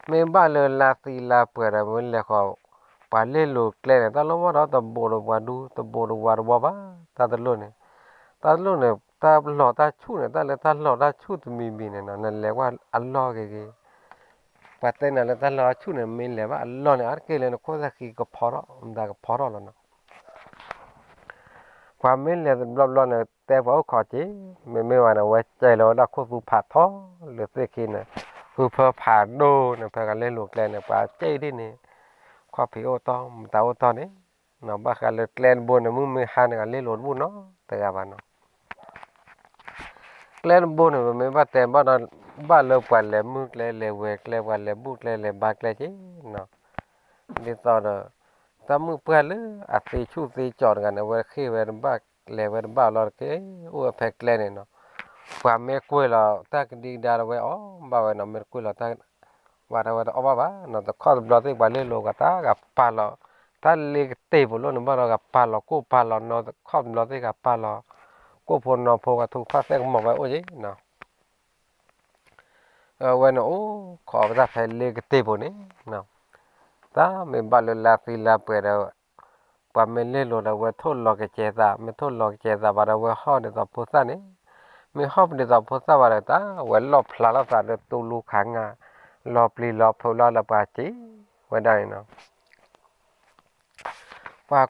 မ့ၢ်ဘၣ်လၢလါသံလါပှဲၤဒီးမ့ၢ်လဲၤဃီၤ ပှၤလ့လိၤကျဲန့ၣ် တၢ်လီၢ်မီၢ်ဒီးတဘိးဒီးပှၤဒူ တဘိးဒီးပှၤတဝီဘၣ် တၢ်တလိၣ်န့ၣ်, တၢ်တလိၣ်န့ၣ် တၢ်လီၤတၢ်ဆူၣ်န့ၣ် တၢ်လၢတၢ်လီၤတၢ်ဆူၣ်တမံၤမံၤန့ၣ်နီၤ နလဲၤကွၢ်အလီၢ်ဂ့ၤဂ့ၤ, ပှၤတဲနၤလၢတၢ်လီၤတၢ်ဆူၣ်န့ၣ် မ့ၢ်လဲၤဘၣ်အလီၢ်န့ၣ် အါတက့ၢ်လၢနခိၣ်သၣ်ဃံကဖီထီၣ် မတၤကဖီထီၣ်လီၤနီၤ. ပှၤမ့ၢ်လဲၤတဘျီဘျီန့ၣ် တဲပှၤအိၣ်ခိးစ့ၢ်, မ့မ့ၢ်ဝဲန့ၣ် ဝဲကဲလီၤဝဲဒၣ်ခိၣ်သူဖးထီလၢသ့ၣ်ခံန့ၣ်, ဟုဖၢဖးဒိၣ်န့ၣ် ဖဲကလ့လိၤကျဲန့ၣ် ပှၤစ့ၢ်ဒ်န့ၣ်, ခီၣ်ဖံးအိၣ်တီၢ် မတၤအိၣ်တီၢ်န့ၣ်, ဘၣ်ဃးလၢကျဲတဘိန့ၣ် မုၢ်မ့ၢ်ဟါန့ၣ် ကလ့လိၤတဘူၣ်နီတဂၤဘၣ်နီၤ. ကျဲတဘိန့ၣ် ပမ့ၢ်ဘၣ်တဲဘၣ်ဒီး ဘၣ်လၢပှၤလဲၤမုၢ်ကျဲလဲၤဝဲၤကျဲ ပှၤလဲၤဘူၣ်ကျဲလဲၤဘါကျဲက့နီၤ, ဒ်သိးဒီး တၢ်မုၣ်ပှၢ်လၢအသံဆူၣ်သံကၠီၤတဂၤန့ၣ် အဝဲဃ့ၢ်ဝဲတဘၣ် လဲၤဝဲတဘၣ်လီၤတက့ၢ် အိၣ်ဝဲဖဲကျဲန့ၣ်နီၤ, ပှၤမ့ၢ်ကွံာ်လီၤတၢ်ကဒံကဒါဒီးဝဲအီၣ်ဘၣ်ဝဲနီၤ, မ့ၢ်တကွံာ်လီၤတၢ် ဘၣ်ဒီးဝဲတအီၣ်ဘၣ်ဘၣ်နီၤ, တခီတဘျီသ့ၣ်ပှၤလ့လိၤဂၤတၢ်ဂၤပာ်လီၤ, တၢ်လ့ကတ့ၢ်ပူၤလီၤန့ၣ်ဘၣ်ဒီးဂၤပာ်လီၤကိၣ်ပာ်လီၤနီၤ, တခီတဘျီသ့ၣ်ဂၤပာ်လီၤ ကိၣ်ဖိနီၤဖိဂၤထူဖၣ်သဲကမီၤဝဲအိၣ်ယံၤနီၤ. အဝဲန့ၣ်အိၣ်ခိးပတၢ်ဖဲလ့ကတ့ၢ်ပူၤန့ၣ်, တၢ်မ့ၢ်ဘၣ်လၢလါသံလါပှဲၤဒီး ပှၤမ့ၢ်လ့လိၤဒီးဝဲထိၣ်လီၤကစဲၤသး, မ့ၢ်ထိၣ်လီၤကစဲၤသးဘၣ်ဒီးဝဲဟီၣ်ဒ်သိးဖိသၣ်န့ၣ်, မ့ၢ်ဟီၣ်ဒ်သိးဖိသၣ်ဘၣ်ဒီးတၢ်ဝဲလီၣ်ဖျါလီၤသးဒီးတူၢ်လူခးငါ, လီၤပျံၤလီၤဖုးလီၤလၢပှၤစ့ၢ်ဝဲဒၣ်န့ၣ်နီၤ. ပှၤ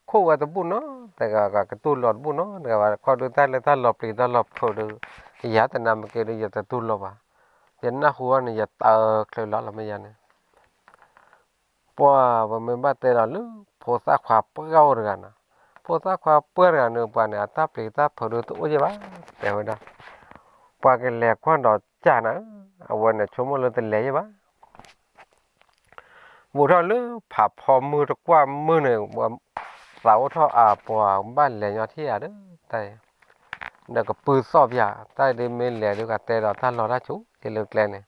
ခိၣ်ဝဲတဘူၣ်နီတဂၤဘၣ်, ကတူၢ်လိာ်တဘူၣ်နီတဂၤဘၣ်, ခီဒုးတၢ်လၢတၢ်လီၤပျံၤတၢ်လီၤဖုးဒီး ယၤတနၤမ့ၢ်က့ၤဒီးယတတူၢ်လိာ်ဘၣ်, ယနၢ်ဟူအီၤန့ၣ် ယတချုးလီၤလီၤမ့ၢ်ယၤန့ၣ်. ပှၤပမ့ၢ်ဘၣ်တဲဒီးလၢ ဖိသၣ်ခွါပှၢ်အိၣ်တဂၤနီၤ, ဖိသၣ်ခွါပှၢ်တဂၤန့ၣ် ပှၤန့ၣ် အတၢ်ပျံၤတၢ်ဖုးဒီးတအိၣ်ယဲၢ်ဘၣ်, တဲဝဲဒၣ်, ပှၤကလဲၤကွၢ်ဒီးကၢ်နၤ, အဝဲန့ၣ်ဆိကမိၣ်လၢတလဲၤယဲၢ်ဘၣ် ဘူးထီၣ်လၢဖးဖီမုၢ်တကွၢ်မုၢ်န့ၣ်, သးအိၣ်ထီၣ်အပှၤဘၣ်လဲၤညီထံၣ်ဧါဒီးတၢ်အံၤ, နကပုၢ်သီၣ်ပၠး တၢ်ဒ်မ့ၢ်လဲၤဒုးကတဲဒီးတၢ်လီၤတၢ်ဆူၣ်က့ၤလၢကျဲန့ၣ်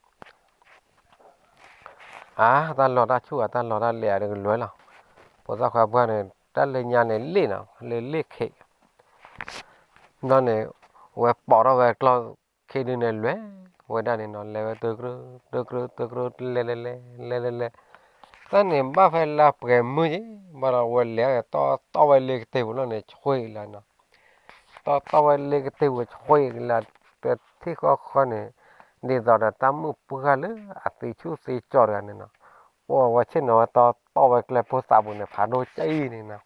အါ တၢ်လီၤတၢ်ဆူၣ်ဧါ တၢ်လီၤတၢ်လဲၤဧါဒုးကလွဲလီၤ. ဖိသၣ်ခွါပှၢ်န့ၣ် တၢ်လၢညါန့ၣ်လ့ၣ်နီၤ လၢလ့ၣ်ခ့ ဘျီန့ၣ် ဝဲပိာ်ထီၣ်ဝဲကျီၢ်ခ့ဒုန့ၣ်လွဲဝဲဒၣ်န့ၣ်နီၤ လဲၤဝဲတကြၢး တကြၢး တကြၢး လဲၤလဲၤလဲၤ လဲၤလဲၤလဲၤ တၢ်န့ၣ်ဘၣ်ဖဲလၢပှဲၤမုၢ်ယံၤ ဘၣ်ဒီးဝဲလဲၤတီတီဝဲလၢကတ့ၢ်ပူၤလီၤန့ၣ် ဆှ့လီၤနီၤ တီတီဝဲလၢကတ့ၢ်ပူၤဆှ့လီၤ တထံၣ်ဃီဃီန့ၣ် ဒ်သိးဒီးတၢ်မုၣ်ပှၢ်လၢအသံဆူၣ်သံကၠီတဂၤန့ၣ်နီၤ အိၣ်ဝဲဆ့ၣ်နီၤဝဲတီတီဝဲကျဲဖိသးပူၤန့ၣ် ဖးဒိၣ်ကၠံန့ၣ်နီၤ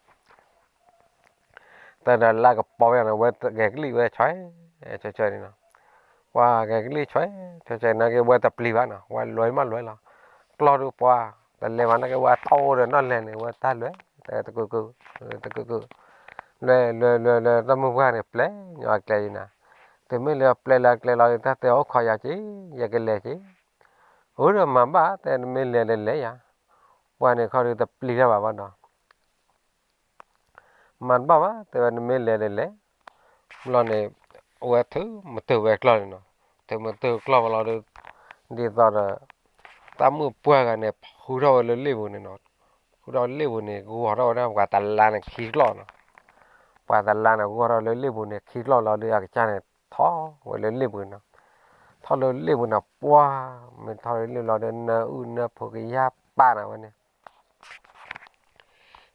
တၢ်ဒီးလၢကပီၤဝဲန့ၣ် ဝဲဂဲၤကလံၣ်ဝဲဆွဲ ဆွဲဆွဲန့ၣ်နီၤ ပှၤဂဲၤကလံၣ်ဆွဲ ဆွဲဆွဲနာ်က့ ဝဲတပျံၤဘၣ်နီၤ ဝဲလွဲမးလွဲလီၤ ကျီၢ်ဒုးပှၤ တလဲၤမးနာ်က့ ဝဲတီအိၣ်ဒီးနီၢ်လဲၣ်န့ၣ် ဝဲတၢ်လွဲ တကုာ်ကုာ် တကုာ်ကုာ် လွဲလွဲလွဲလွဲ တၢ်မုၣ်ပှၢ်န့ၣ် ပျဲညီအကျဲအံၤနၤ တုၤမ့ၢ်လၢပျဲလၢအကျဲလီၤ တၢ်တဲအိၣ်ခိးယၤက့ၤ ယကလဲၤက့ၤ အိၣ်ဒီးမၤဘၣ် တဲနမ့ၢ်လဲၤဒီးလဲၤယၤ ပှၤန့ၣ်ခီဒုးတပျံၤတၢ်ဘၣ်ဘၣ်ဒီး မၤတဘၣ်ဘၣ် တဲဝဲနမ့ၢ်လဲၤဒီးလဲၤ ဘျီန့ၣ် အဝဲထုးမတုၤဝဲကျီၢ်န့ၣ်နီၤ ထုးမတုၤကျီၢ်ဝဲလီၤဒီး ဒ်သိးဒီး တၢ်မုၣ်ပှၢ်ဂၤန့ၣ် ဃုထီၣ်ဝဲလၢလ့ၣ်ပူၤန့ၣ်နီၤ ဃုထီၣ်လ့ၣ်ပူၤန့ၣ် ဂီၤထီၣ်ဝဲဒၣ်ပှၤတလါန့ၣ်ခံကျီၢ်နီၤ ပှၤတလါန့ၣ် ဂီၤထီၣ်လၢလ့ၣ်ပူၤန့ၣ် ခံကျီၢ်လီၤဒီးအကစၢ်န့ၣ် ထီၣ်ဝဲလၢလ့ၣ်ပူၤနီၤ ထီၣ်လၢလ့ၣ်ပူၤန့ၣ် ပှၢ် မ့ၢ်ထီၣ်လၢလ့ၣ်လီၤဒီး နၢအုၣ်နၢဖိကယၢ်ပာ်နၤဝဲန့ၣ်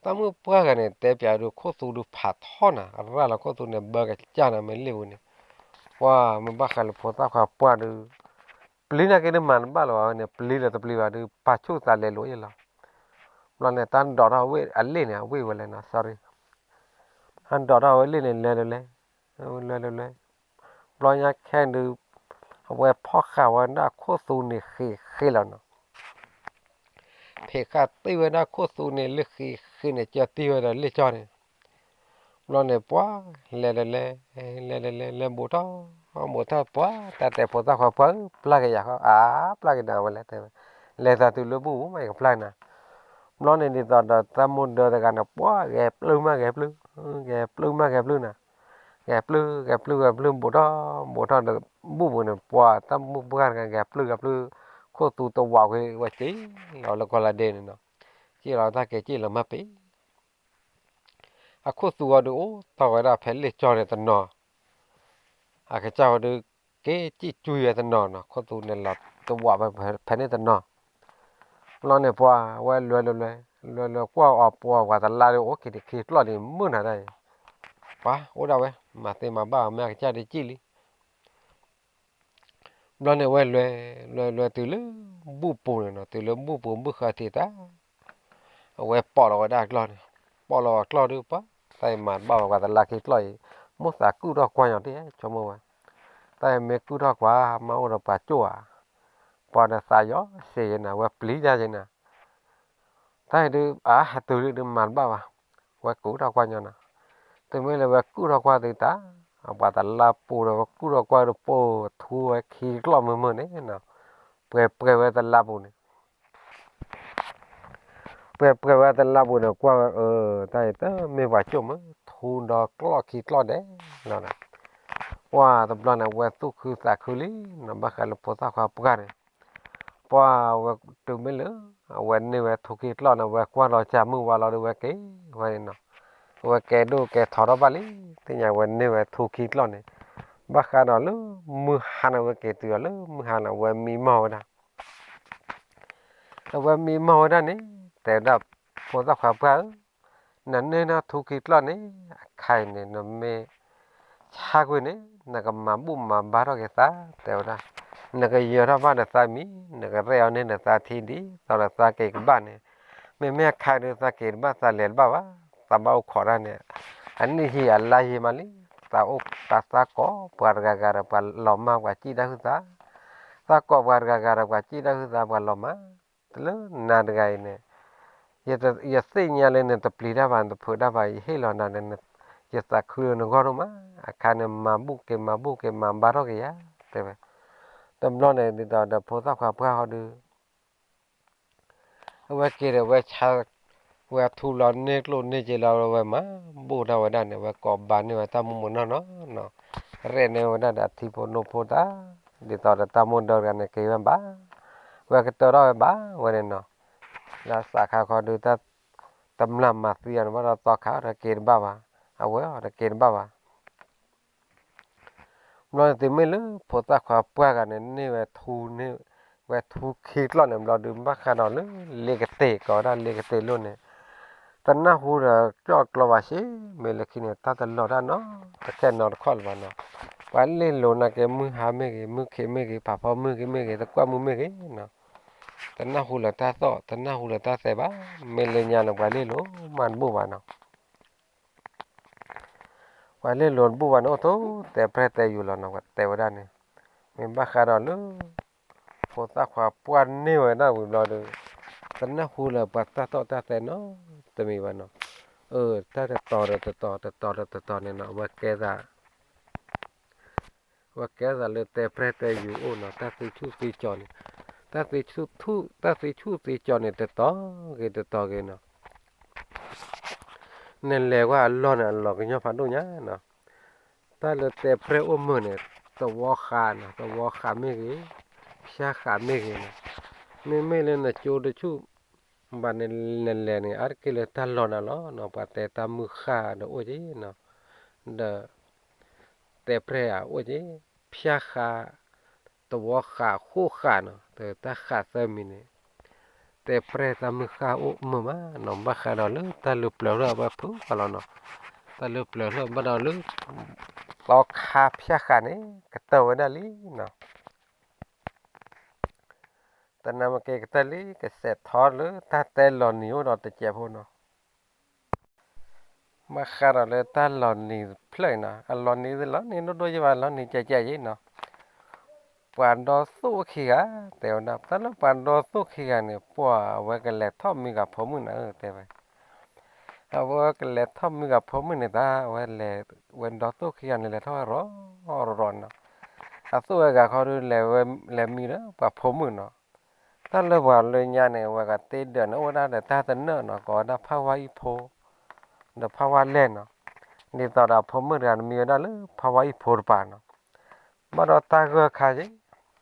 တၢ်မုၣ်ပှၢ်ဂၤန့ၣ် တဲပၠးဒုးခိၣ်သူဒုးဖးထီၣ်နၤ အရၢ်လီၤခိၣ်သူန့ၣ် ဘၢကစၢ်နၤမ့ၢ်လ့ၣ်ပူၤန့ၣ် ပှၢ်မ့ၢ်ဘၣ်ဃးလၢဖိသၣ်ခွါပှၢ်ဒုး ပျံၤနာ်က့ဒုးမၤတဘၣ်လၢၤဘၣ်ဝဲန့ၣ် ပျံၤဒီးတပျံၤဘၣ်ဒုး ပာ်ဆူၣ်သးလဲၤလိာ်ယဲလီၤ ဘျီန့ၣ် တၢ်ဒိးထီၣ်ဝဲအလ့ၣ်န့ၣ် အဝ့ၢ်ဝဲလဲၣ်နီၤ sorry တၢ်ဒိးထီၣ်ဝဲလ့ၣ်န့ၣ် လဲၤဒီးလဲၤ လဲၤဒီးလဲၤ ဘျီညါခဲဒုး အဝဲဖီၣ်ဃာ်ဝဲဒၣ်ခိၣ်သူန့ၣ်ဃံးဃံးလီၤနီၤ ဖံးဃာ်တ့ၢ်ဝဲဒၣ်ခိၣ်သူန့ၣ်လၢဃံးဃံးန့ၣ် ကၢတံၢ်ဝဲဒီးလ့ၣ်ကၠီန့ၣ် ဘျီန့ၣ်ပှၢ် လဲၤဒီးလဲၤ လဲၤဒီးလဲၤ လဲၤဘူးထီၣ် ဘူးထီၣ်ပှၢ် တၢ်တဲဖိသၣ်ခွါပှၢ်ဧၢ ပျၢ်က့ၤယၤဃီ အါ ပျၢ်က့ၤနၤဝဲလဲၣ်တဲဝဲ လဲၤသးတုၤလၢဘူၣ်မး ယကပျၢ်နၤ ဘျီန့ၣ်ဒ်သိးဒီးတၢ်မိၢ်ဒၢတဂၤန့ၣ် ပှၢ်ဂဲၤပျုၢ်မးဂဲၤပျုၢ် ဂဲၤပျုၢ်မးဂဲၤပျုၢ်နၤ ဂဲၤပျုၢ် ဂဲၤပျုၢ် ဂဲၤပျုၢ် ဘူးထီၣ် ဘူးထီၣ်ဒီး ဘူၣ်ပူၤန့ၣ် ပှၢ်တၢ်မုၣ်ပှၢ်တဂၤ ဂဲၤပျုၢ်ဂဲၤပျုၢ် ခိၣ်သူတဝးဝဲ ဝဲစံၣ်လီၤလၢကီၢ်လါဒ့န့ၣ်နီၤ စံၣ်လီၤတၢ်က့ၤစံၣ်လီၤမးပ့ၤ အခိၣ်သူဝဲဒုးအိၣ်တီၢ်ဝဲဒၣ်ဖဲလ့ၣ်ကၠီန့ၣ်တနီၤ အကစၢ်ဝဲဒုး က့ၤစံၣ်ကွံာ်ဝဲတနီၤနီၤ ခိၣ်သူန့ၣ်လီၤတဝးဝဲဖဲန့ၣ်တနီၤ ဘျီန့ၣ်ပှၢ်ဝဲလွဲလွဲလွဲ လွဲလွဲကွၢ်အီၤပှၢ်ပှၤတလါဒုးအိၣ်က့ၤတခံကျီၢ်ဒံးမုၢ်နၤတၢ်အံၤ ပှၤအိၣ်ဒၣ်ဝဲ မၤသ့မၤဘၣ်အီၤမ့ၢ်အကစၢ်တစံၣ်လံ ဘျီန့ၣ်ဝဲလွဲ လွဲလွဲတုၤလၢဘူၣ်ပူၤန့ၣ်နီၤ တုၤလၢဘူၣ်ပူၤဘုၣ်ဃာ်ထံးတၢ် အဝဲပိာ်လီၤဝဲဒၣ်ကျီၢ်န့ၣ် ပိာ်လီၤဝဲကျီၢ်ဒုးပှၢ် တၢ်အံၤမၤတဘၣ်ဝဲပှၤတလါခံကျီၢ်အံၤ မိၣ်သးကုၢ်ထီၣ်ကွၢ်ညီတ့ၢ်ဆိကမိၣ်ဝဲ တၢ်အံၤမ့ၢ်ကုၢ်ထီၣ်ကွၢ် မ့ၢ်အိၣ်ဒီးပှၤကၠိၣ်ဧါ ပှၤဒီးသးယီၤစ့ၢ်ကီးနၤ ဝဲပျံၤယါက့ၤနၤ တၢ်အံၤဒုး အါ ဟဲတုၤလံဒုးမၤတဘၣ်ဘၣ် ဝဲကုၢ်ထီၣ်ကွၢ်ညီနၤ တုၤမ့ၢ်လၢဝဲကုၢ်ထီၣ်ကွၢ်သုတၢ် ပှၤတလါပူၤဒီးဝဲကုၢ်ထီၣ်ကွၢ်ဒီးပိာ်ထူဝဲခံကျီၢ်မုၢ်မုၢ်န့ၣ်နီၤ ပှဲၤပှဲၤဝဲတလါပူၤန့ၣ် ပှဲၤပှဲၤဝဲတလါပူၤန့ၣ် ကွၢ်ဝဲ အၢ တၢ်အံၤတမ့ၢ်ပှၤကၠိၣ်မ့ၢ်ထူဒီးကျီၢ်ခံကျီၢ်ဒဲးလီၤနီၤ ပှၢ်တဘျီန့ၣ် အဝဲသူၣ်ခုသးခုလံနီၤ ဘၣ်ဃးလၢဖိသၣ်ခွါပှၢ်န့ၣ် ပှၢ်ဝဲတုၤမ့ၢ်လၢ အဝဲန့ၢ်ဝဲထူခံကျီၢ်န့ၣ် ဝဲကွၢ်လီၤစၢ်မုၢ်ဝါလီၤဒီးဝဲက့ၤဝဲန့ၣ်နီၤ အဝဲကဲဒိၣ်ကဲထီထီၣ်ဘၣ်လံ သ့ၣ်ညါဝဲန့ၢ်ဝဲထူခံကျီၢ်န့ၣ် ဘၣ်ဃးဒီးလၢမုၢ်ဟါန့ၣ် အဝဲက့ၤတုၤဒီးလၢမုၢ်ဟါန့ၣ် အဝဲမံမီၢ်ဝဲဒၣ် အဝဲမံမီၢ်ဝဲဒၣ်န့ၣ် တဲဝဲဒၣ် ဖိသၣ်ခွါပှၢ်ဧၢ နန့ၢ်နီၢ်ထူခံကျီၢ်န့ၣ် အခါအံၤန့ၣ် နမ့ၢ်ဆါကွံာ်န့ၣ် နကမၤဘူၣ်မၤဘါထီၣ်က့ၤသး တဲဝဲဒၣ် နကယၢၤထီၣ်ဘၣ်နသးမံၤ နကရဲၣ်အီၤန့ၢ်နသးထံဒ်သိးဒီးသးက့ၤကဘၣ်န့ၣ် မ့မ့ၢ်အခါဒုးသးက့ၤတဘၣ်သးလဲၤတဘၣ်ဘၣ် သးဘၣ်အိၣ်ခိးတၢ်န့ၣ် အနံၣ်ယံာ်အလါယံာ်မးလံ သးအိၣ်သးသးကိးပှၤတဂၤဂၤဒီးပှၤလီၤမၢ်ပှၤစံၣ်တၢ်ဟုသး သးကိးပှၤတဂၤဂၤဒီးပှၤစံၣ်တၢ်ဟုသးပှၤလီၤမၢ် တလၢနၤတဂၤအံၤန့ၣ် ယ ယသ့ၣ်ညါလၢနတပျံၤတၢ်ဘၣ် နတဖုးတၢ်ဘၣ် ယဟ့ၣ်လီၤနၤန့ၣ် ယသးခုလၢနဂီၢ်ဒိၣ်မး အခါန့ၣ်မၤဘူၣ်က့ၤမၤဘူၣ်က့ၤမၤဘါထီၣ်က့ၤယၤ တဲဝဲ တဘျီန့ၣ် ဒ်သိးဒီးဖိသၣ်ခွါပှၢ်ဟီဒုး အဝဲက့ၤဒီးဝဲဆါ ဝဲထူလီၤန့ၢ်ကျိၣ်န့ၢ်စ့လီၤ ဝဲမၤဘူၣ်ထီၣ်ဝဲဒၣ်န့ၣ် ဝဲကိးဘါန့ၢ်ဝဲတၢ်မူမူနီၢ်နီၢ်နီၤ ရဲၣ်န့ၢ်ဝဲဒၣ်ဒီးအထံဖိနိဖိတၢ်, ဒ်သိးဒီးတၢ်မိၢ်ဒီတဂၤန့ၣ်က့ၤဝဲဘၣ်, ဝဲကတၢၢ်ထီၣ်ဝဲဘၣ်ဝဲန့ၣ်နီၤ, လၢစးခါခီဒုးတၢ် တမျၢ်မၤသံအီၤန့ၣ် ဘၣ်ဒီးသီခါအီၤတက့ၤတဘၣ်ဘၣ်, အဝဲအီၤတက့ၤတဘၣ်ဘၣ် ဘျီန့ၣ်သုမ့ၢ်လၢဖိသၣ်ခွါပှၢ်ဂၤန့ၣ် န့ၢ်ဝဲထူန့ၣ်, ဝဲထူခံကျီၢ်န့ၣ် ဘျီဒုးဘၣ်ဃးဒီးလၢ လ့ကတ့ၢ် ကိးဝဲဒၣ်လ့ကတ့ၢ်လိၣ်န့ၣ်, တနၢ်ဟူဒီးကၠီၣ်ကျီဘၣ်ဆ့, မ့ၢ်လၢခံန့ၣ် တၢ်တလီၤတၢ်နီတခဲ နီတခီၣ်လၢၤဘၣ်နီၤ, ပှၤလ့လိာ်နာ်က့ မုၢ်ဟါမ့ၢ်ဂ့ၤ, မုၢ်ခ့မ့ၢ်ဂ့ၤ, ဖးဖီမုၢ်ဂ့ၤမ့ၢ်ဂ့ၤ, သကွၢ်မုၢ်မ့ၢ်ဂ့ၤနီၤ, တနၢ်ဟူလၢၤတၢ်သီၣ်, တနၢ်ဟူလၢၤတၢ်သဲဘၣ်, မ့ၢ်လၢညါန့ၣ် ပှၤလ့လိာ်မးတဘူၣ်ဘၣ်နီၤ ပှၤလ့လိာ်တဘူၣ်ဘၣ်န့ၣ် အိၣ်ထိးတဲပြဲၢ်တဲယူၤလီၤနီၤ, ပှၤတဲဝဲဒၣ်န့ၣ်, မ့ၢ်ဘၣ်ဃးဒီးလၢ ဖိသၣ်ခွါပှၢ်န့ၢ်ဝဲဒၣ်ဝံၤဘျီဒီး, တနၢ်ဟူလၢၤပှၤတၢ်သီၣ်တၢ်သဲနီတမံၤဘၣ်နီၤ, အၢ တၢ်တတီၤဒီးတတီၤ တတီၤဒီးတတီၤန့ၣ်နီၤ, အဝဲကဲသး အဝဲကဲသးလၢတဲပြဲၢ်တဲယူၤအိၣ်နီၤ, တၢ်သ့ဆူၣ်သ့ကၠီၤန့ၣ်, တၢ်သ့ဆူၣ်, တၢ်သ့ဆူၣ်သ့ကၠီၤန့ၣ် တတီၤဂ့ၤတတီၤဂ့ၤနီၤ, နလဲၤကွၢ်အလီၢ်န့ၣ် အလီၤကညီဖးဒိၣ်ညါနီၤ, တၢ်လၢတဲပြဲၢ်အိၣ်မုာ်န့ၣ်, သဝီဃးနီၤ, သဝီဃးမ့ၢ်ဂ့ၤ, ဖၠါဃးမ့ၢ်ဂ့ၤနီၤ, မ့မ့ၢ်လၢနကၠိတဆူၣ် ဘၣ်နလဲၤန့ၣ် အါတက့ၢ်လၢတၢ်လီၢ်နၤလီၤနီၤ, ပှၤတဲတၢ်မုၢ်ဃၢ်ဒီးအိၣ်က့နီၤ, ဒီး တဲပြဲၢ်အအိၣ်က့, ဖၠါဃး, သဝီဃး, ဃိၣ်ဃးနီၤ, တၢ်ဃးသၢမံၤန့ၣ်, တဲပြဲၢ်တၢ်မုၢ်ဃၢ်အိၣ်မုာ်မးနီၤ, ဘၣ်ဃးဒီးလၢတၢ်လၢပျၢၤလၢအဝဲဖုၣ်ဃာ်လီၤနီၤ, တၢ်လၢပျၢၤလၢဘၣ်ဒီးလၢ သီခါဖၠါဃးန့ၣ် ကတၢၢ်ဝဲဒၣ်လံနီၤ တနၤမ့ၢ်က့ၤကတၢၢ်လံ ကစဲးထီၣ်လၢတၢ်တဲလီၤနံၤအိၣ်ဒီးတစဲးဖိနီၤ, ဘၣ်ဃးဒီးလၢတၢ်လီၤနံၤဖျၢၣ်နီၤ, အလီၤနံၤသ့လီၤနံၤဒိၣ်ဒိၣ်ယံၤဘၣ် လီၤနံၤကဲးကဲးယံၤနီၤ, ပှၤဒီသိၣ်ခံဂၤ, တဲဝဲဒၣ် တၢ်လၢပှၤဒီသိၣ်ခံဂၤန့ၣ် ပှၤအဝဲကလဲၤထီၣ်မံဂၤဖိမုၣ်နၤဧၢ တဲဝဲ အဝဲကလဲၤထီၣ်မံဂၤဖိမုၣ်န့ၣ်တၢ်, အဝဲလဲၤ, ဝဲဒီသိၣ်ခံဂၤန့ၣ် လဲၤထီၣ်ဝဲရီၤရီၤနီၤ, အသိၣ်ဝဲဂၤခီဒုး လဲၤမံဒီးပှၤဖိမုၣ်နီၤ, တၢ်လၢပှၤလၢညါန့ၣ် အဝဲဂၤတ့ဒၢးန့ၣ် အိၣ်ဝဲဒၣ်ဒီးတၢ်တနၢၣ်နီၤ, ကိးဝဲဒၣ်ဖးဝါအံၣ်ဖိ ဒီးဖးဝါလဲၢ်နီၤ, ဒ်သိးဒီးဖိမုၣ်တဂၤန့ၣ် မံဝဲဒၣ်လၢဖးဝါအံၣ်ဖိတပၤနီၤ, ဘၣ်ဒီးတၢ်ဂၢၢ်ခါက့ တၢ်ဂၢၢ်ခါက့ၤဘၣ်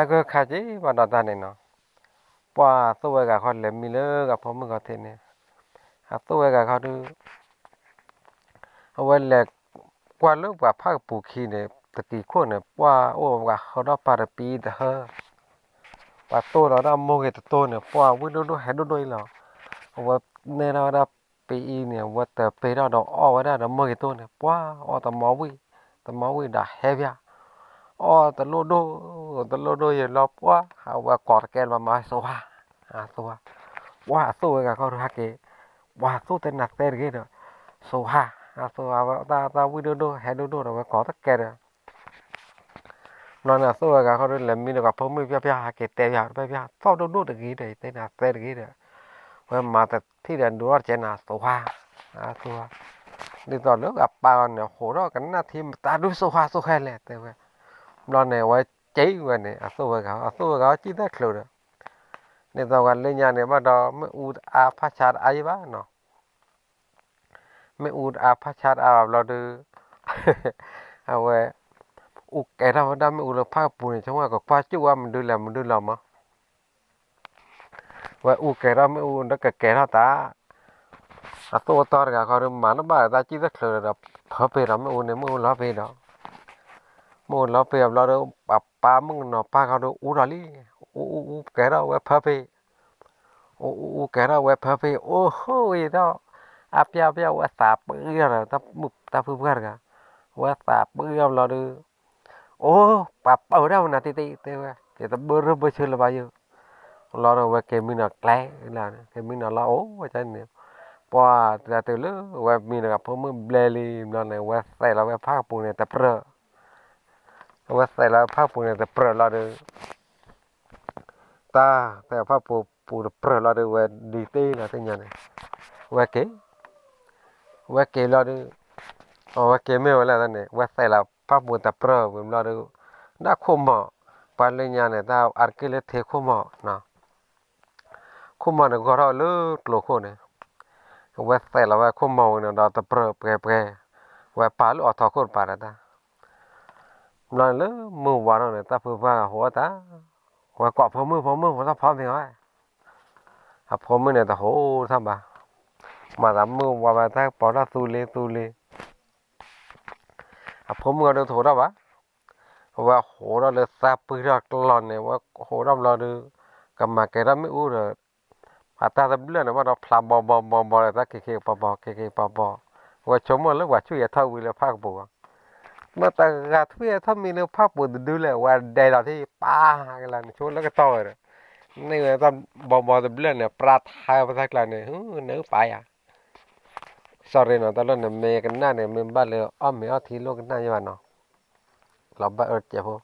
ဒီးတၢ်န့ၣ်နီၤ, ပှၤအသိၣ်ဝဲဂၤခီလဲၤမံလၢဂၤဖိမုၣ်ခီထဲန့ၣ်, အသိၣ်ဝဲဂၤခီဒုး, အဝဲလဲၤကွၢ်လၢပှၤဖးကပူၤခံန့ၣ် တကံၤခိၣ်န့ၣ် ပှၤအိၣ်ဝဲဂၤဟၢထီၣ်ပၤတပံတဟၢ, ပှၤတိၢ်လီၤဒၣ်မိၢ်ဂ့ၤတတိၢ်န့ၣ် ပှၤဝံၣ်ဒိၣ်ဒိၣ်ဟဲဒိၣ်ဒိၣ်အံၤလီၤ, အဝဲနဲၣ်ထီၣ်ဝဲဒၣ်ပံအံၤန့ၣ် အဝဲတပ့ၤထီၣ်ဒီးအီၣ်ဝဲဒၣ်ဒီးမိၢ်ဂ့ၤတိၢ်န့ၣ် ပှၤအီၣ်တမီဝံၣ်, တမီဝံၣ်ဒီးဟဲဖၠၣ် အီၣ်တလိၣ်ဒိၣ်, တလိၣ်ဒိၣ်ယံၤလီၤ ပှၤအဝဲကိးတကဲလၢၤဘၣ် မၤဝဲစိၤဖါ, အသိၣ်ဝါ, ပှၤအသိၣ်ဝဲဂၤခီဒုးဟဲက့ၤ, ပှၤသိၣ်တဲနၤသဲတဂ့ၤဒီး, စိၤဖါ, အသိၣ်ဝါဝဲတၢ်ဝံၣ်ဒိၣ်ဒိၣ်ဟဲဒိၣ်ဒိၣ်ဒီးဝဲကိးတကဲဒီး ဘျီန့ၣ် အသိၣ်ဝဲဂၤခီဒုး လဲၤမံဒီးပှၤဖိမုၣ်ပျီပျီ ဟဲက့ၤတဲပျီတပျီပျီ သီၣ်ဒိၣ်ဒိၣ်တဂ့ၤဒီး ယတဲနၤသဲတဂ့ၤဒီး, ဝဲမၤတထံၣ်ဒီးဒုးထီၣ်တကဲနၤ စိၤဖါ, အသိၣ်ဝါ, ဒ်သိးလၢအပၢ်အီၤန့ၣ် ဟိးထီၣ်ကနၣ်ထံမတၤဒုးစိၤဖါစိၤဃဲလဲၣ် တဲဝဲ, ဘျီန့ၣ် အဝဲက့ၤဝဲန့ၣ် အသိၣ်ဝဲဂၤ အသိၣ်ဝဲဂၤအီၤကံၣ်သဲၣ်ချုးဒီး, ဒ်သိးပှၤလၢညါန့ၣ် ဘၣ်ဒီးမ့ၣ်အူတအါဖးဆါတအါယံၤဘၣ်နီၤ မ့ၣ်အူတအါဖးဆါတအါဘၣ်ဘျီဒုး, အဝဲ, အူကဲထီၣ်ဝဲဒၣ်မ့ၣ်အူလၢဖးကပူၤန့ၣ် ဆိကမိၣ်ကကွၢ်စူၣ်ဝဲမနုၤလဲၣ်မနုၤလဲၣ်မး, ဝဲအူကဲထီၣ်မ့ၣ်အူဒီးကကဲထီၣ်သး, အသိၣ်အတီတဂၤခီဒုး မၤတဘၣ်ဒီးတၢ်ကံၣ်သဲၣ်ချုးဒီး ဖၢဖ့းဒီးမ့ၣ်အူန့ၣ် မ့ၣ်အူလီၤဖ့းဒီး, မ့ၣ်အူလီၤဖ့းဘျီဒီး ပှၤပၢ်မုၣ်ကနီၤပၢ်ခီဒုး အူထီၣ်လံ, အူအူအူကဲထီၣ်ဝဲဖၢဖ့း အိၣ်အူအူကဲထီၣ်ဝဲဖၢဖ့ အိၣ်ဟိဝံၤဒီး, အပျၢ်ပျၢ်ဝဲသးပှံထီၣ်ဒီး တၢ်ဖုပှၢ်တဂၤ, ဝဲသးပှံထီၣ်ဘျီဒုး, အိၣ်, ပှၤပၢဝဲဒၣ်မနုၤတံၢ်တံၢ်တဲဝဲ, ယတဘၢရၢၢ်ဘၢဆၢလၢၤဘၣ်ယိၣ်, လီၤဒီးဝဲက့ၤမံနီၤကျဲလီၤ, က့ၤမံနီၤလီၤအိၣ်ဝဲန့ၣ်, ပှၤတဂၤတုၤလၢ ဝဲမံဒီးဖိမုၣ်ဘျဲလံဘျီန့ၣ် ဝဲသဲးလီၤဝဲဖးကပူၤန့ၣ်တပြၢၢ် အဝဲသဲးလီၤဖးကပူၤန့ၣ်တပြၢၢ်လီၤဒီး, တၢ်သဲးဖးကပူၤတပြၢၢ်လီၤဒီး ဝဲဒံးသ့လီၤသ့ၣ်ညါန့ၣ်, ဝဲက့ၤ, ဝဲက့ၤလီၤဒီး, အဝဲက့ၤမ့ၢ်ဝဲလဲၣ်န့ၣ် ဝဲသဲးလီၤဖးကပူၤတပြၢၢ်ဝံၤဘျီဒီး, ဒၣ်ခိၣ်မီၤ, ပှၤလၢညါန့ၣ် တၢ်အါတက့ၢ်လၢထံခိၣ်မီၤ ခိၣ်မီၤန့ၣ်ဂီၤထီၣ်လၢကျိခိၣ်န့ၣ်, အဝဲသဲးလီၤဝဲခိၣ်မီၤဝံၤန့ၣ်ဒီးတပြၢၢ်ပှဲၤပှဲၤ, ဝဲပာ်လၢအီထီခိၣ်တပၤဒီးတၢ်, ဘျီန့ၣ်လၢမုၢ်ဝါထီၣ်န့ၣ် တၢ်ဖုဖၣ်ဟိးအီၣ်တၢ်, ဝဲကိးဖိမုၣ် ဖိမုၣ် ဖိသၣ်ဖီမ့ၤဝဲ, အဖိမုၣ်န့ၣ်တဟိးထီၣ်ဘၣ်, မၤသးမုၢ်ဝါဘၣ်တၢ်ကပီၤထီၣ်သူလ့သူလ့ အဖိမုၣ်အဒိတဟိးထီၣ်ဘၣ်, အဝဲဟိးထီၣ်လၢသးပှံထီၣ်ကျီၢ်န့ၣ် ဝဲဟိးထီၣ်ဘျီဒီး ကမၤကဲထီၣ်မ့ၣ်အူဒီး အတၢ်တဘျၢၣ်န့ၣ် ဘၣ်ဒီးဖျါဘီဘီဘီဘီဒီး တၢ်က့ၤက့ၤပီၤပီၤ က့ၤက့ၤပီၤပီၤ, ဝဲဆိကမိၣ်လၢပှၤဆူၣ်ယဲၤထီၣ်ဝံၤလၢဖၣ်ကပူၤဘၣ်, မ့ၢ်တဂၤထွံၣ်ထီၣ်မံၤလၢဖၣ်ကပူၤတဒုလဲၣ် ဝဲဒဲးလီၤထံၣ်ပၢ်ကလါန့ၣ် ဆိလၢကတီၢ်ဝဲဒီး န့ၢ်ဝဲတၢ်ဘီဘီတဘျၢၣ်န့ၣ် ပြၢထါဝဲပတၢ်ကျါန့ၣ် ဟူန့ၣ်ပၢ်ယၤ sorry နီၤ တၢ်လီၢ်န့ၣ် မ့ၢ်ကနၣ်န့ၣ် မ့ၢ်ဘၣ်လၢအီၣ်မ့ၤအီထံလိၣ်ကနၣ်ယဘၣ်နီၤ, လီၤဘၣ်အၢတကဲးဖိ,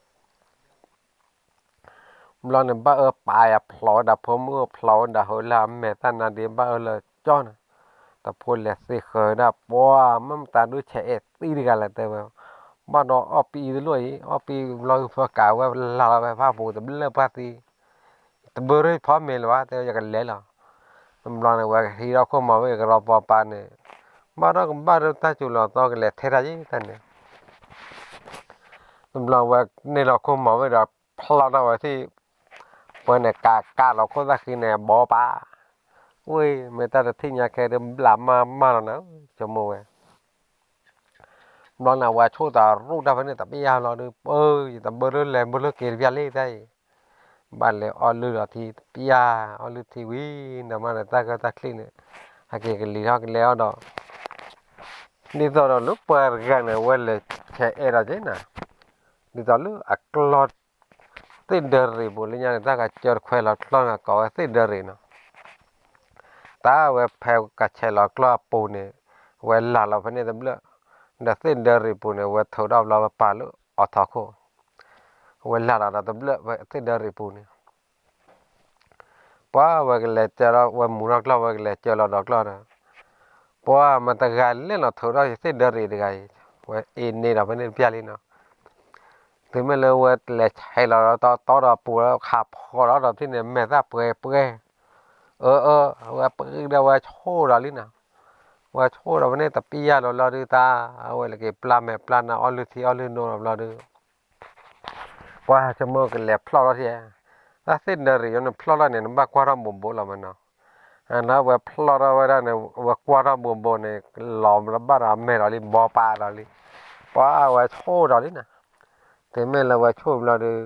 ဘျီန့ၣ် ဘၣ်အၢပာ်ယၤဖျိးဝဲဒၣ်ဖိမုၣ် ဖျိးဝဲဒၣ်ဟိလၢအမဲာ်တၢ်နါဒ့ ဘၣ်အၢလၢကၠီန့ၣ်, တဖိလဲၤသ့ဃၢၤဒၣ်ပှၢ် မ့ၢ်မတၤဒုးဆဲးအဲၣ်သံတဂၤလဲၣ်တဲဝဲ, ဘၣ်ဒီးအီၣ်ပံအံၤတလိၣ်အံၤ အီၣ်ပံဘျီဖၢကးဝဲလၢ်လီၤဝဲဖၣ်ပူၤတဘျၢၣ်ပှၢ်သံ တဘၢရ့ၣ်ဖီမ့ၤလၢၤဘၣ် တဲဝဲယကလဲၤလီၤ, တဘျီန့ၣ် ဝဲကဟံးထီၣ်ခိၣ်မီၤဝဲကရီပီပၤန့ၣ်, ဘၣ်ဒီးကဘၣ်ဒီးတၢ်စူၤလီၤသီကလဲၤထဲတၢ်ယံၤတၢ်န့ၣ်, တဘျီဝဲန့ၢ်လီၤခိၣ်မီၤဝဲဒီးဖျီထီၣ်ဝဲသ့ၣ်, ပှၤန့ၣ်ကးကးလီၤခိၣ်သၣ်ဃံန့ၣ် ဘီပၤ, ဝ့ၢ် မ့ၢ်တၢ်တထံၣ်ညါခဲဒုးဘျးမးမးလီၤနၤ, ဆိကမိၣ်ဝဲ ဘျီန့ၣ် ဝဲဆိၣ်သးရူၣ်တၢ်ဖဲန့ၣ် တပျၢ်လီၤဒီး ပၢ် ယတဘၢလၢလဲၤဘၢလၢက့ၤတပျၢ်လံတၢ်အံၤ, ဘၣ်လဲၤအီၣ်လုၢ်လီၤထံတပျၢ်, အီၣ်လုၢ်ထံဝံၤဒီးမးဒီး တၢ်ကၢတၢ်ချံန့ၣ် ဟဲက့ၤကလံၤထီၣ်ကလဲၤအီၣ်ဒီး, ဒ်သိးဒီးလၢပှၤတဂၤန့ၣ် အဝဲလဲၤဆဲးအဲၣ်ဒီးက့ၤနၤ, ဒ်သိးလၢအကျီၢ် သ့ၣ်ဒၢရံၣ်ပူၤလၢညါန့ၣ် တၢ်ကစၢၢ်တခွဲးလီၤကျီၢ်န့ၣ် ကိးဝဲသ့ၣ်ဒၢရံၣ်နီၤ, တၢ်ဝဲဖဲကဆဲးလီၤကျီၢ်အပူၤန့ၣ်, ဝဲလၢ်လီၤဖဲန့ၣ်တဘျၢၣ်, ဒီးသ့ၣ်ဒၢရံၣ်ပူၤန့ၣ် ဝဲထုးထီၣ်ဘျီဝဲပာ်လၢအီထီခိၣ်, ဝဲလၢ်လီၤဒီးတဘျၢၣ်ဖဲသ့ၣ်ဒၢရံၣ်ပူၤန့ၣ် ပှၢ်ဝဲကလဲၤကၢထီၣ် ဝဲမူထီၣ်ကျီၢ် ဝဲကလဲၤကၢလီၤဒီးကျီၢ်ဒီး, ပှၢ်မတၤတဂၤလဲၣ်လီၤထုးထီၣ်ယသ့ၣ်ဒၢရံၣ်တဂၤအံၤ, ဝဲအ့န့ၢ်ဒီးဖဲန့ၣ်တပျၢ်လံနီၤ, တုၤမ့ၢ်လၢဝဲလဲၤဆဲးလီၤဒီးတီတီဒီးပူၤလၢခးဖီလီၤဒီးထံၣ်န့ၣ် မဲာ်သၣ်ပှဲၤပှဲၤ, အၢ အၢ ဝဲပှဲၤဒီးဝဲဆိၣ်ဒီးလံနီၤ, ဝဲဆိၣ်ဒီးဖဲန့ၣ်တပျၢ်လီၤလီၤဒုးတၢ်, အဝဲလဲၤက့ၤပျၢ်မဲာ်ပျၢ်နါအီၣ်လုၢ်ထံအီၣ်လုၢ်နိလီၤဘျီဒုး ပှၢ်ဆိကမိၣ်ကလဲၤဖျီၣ်ထီၣ်ထံ, တၢ်သ့ၣ်ဒၢရံၣ်ယိန့ၣ်ဖျီၣ်ထီၣ်န့ၣ် နဘၣ်ကွၢ်ထီၣ်ဘိးဘိးလီၤမးနီၤ, နဝဲဖျီၣ်ထီၣ်ဝဲဒၣ်န့ၣ် ဝဲကွၢ်ထီၣ်ဘိးဘိးန့ၣ် လီၤဘၣ်ဒီးအမဲာ်ဒီးလံ ဘီပာ်ဒီးလံ, ပှၢ်ဝဲဆိၣ်ဒီးလံနီၤ, တုၤမ့ၢ်လၢဝဲဆိၣ်ဘျီဒုး,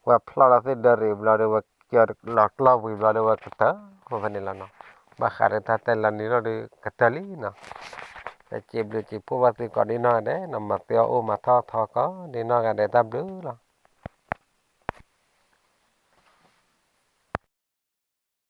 ဝဲဖျီၣ်ထီၣ်သ့ၣ်ဒၢရံၣ်ဘျီဒုး ဝဲကၢလီၤကျီၢ်ဝံၤဘျီဒုး ဝဲကတၢၢ်ဖဲန့ၣ်လီၤနီၤ, ဘၣ်ဃးဒီးတၢ်တဲလီၤနံၤထီၣ်ဒုး ကတၢၢ်လံနီၤ ကစံးဘျုးစံးဖှိၣ်ဘၣ်သုကိးဒ်နီၢ်ဂၤဒဲးနီၤ, မၤသ့အီၣ်အိၣ်မၤထီၣ်ထီကိးဒ်နီၢ်ဂၤဒဲး တၢ်ဘျုးလီၤ.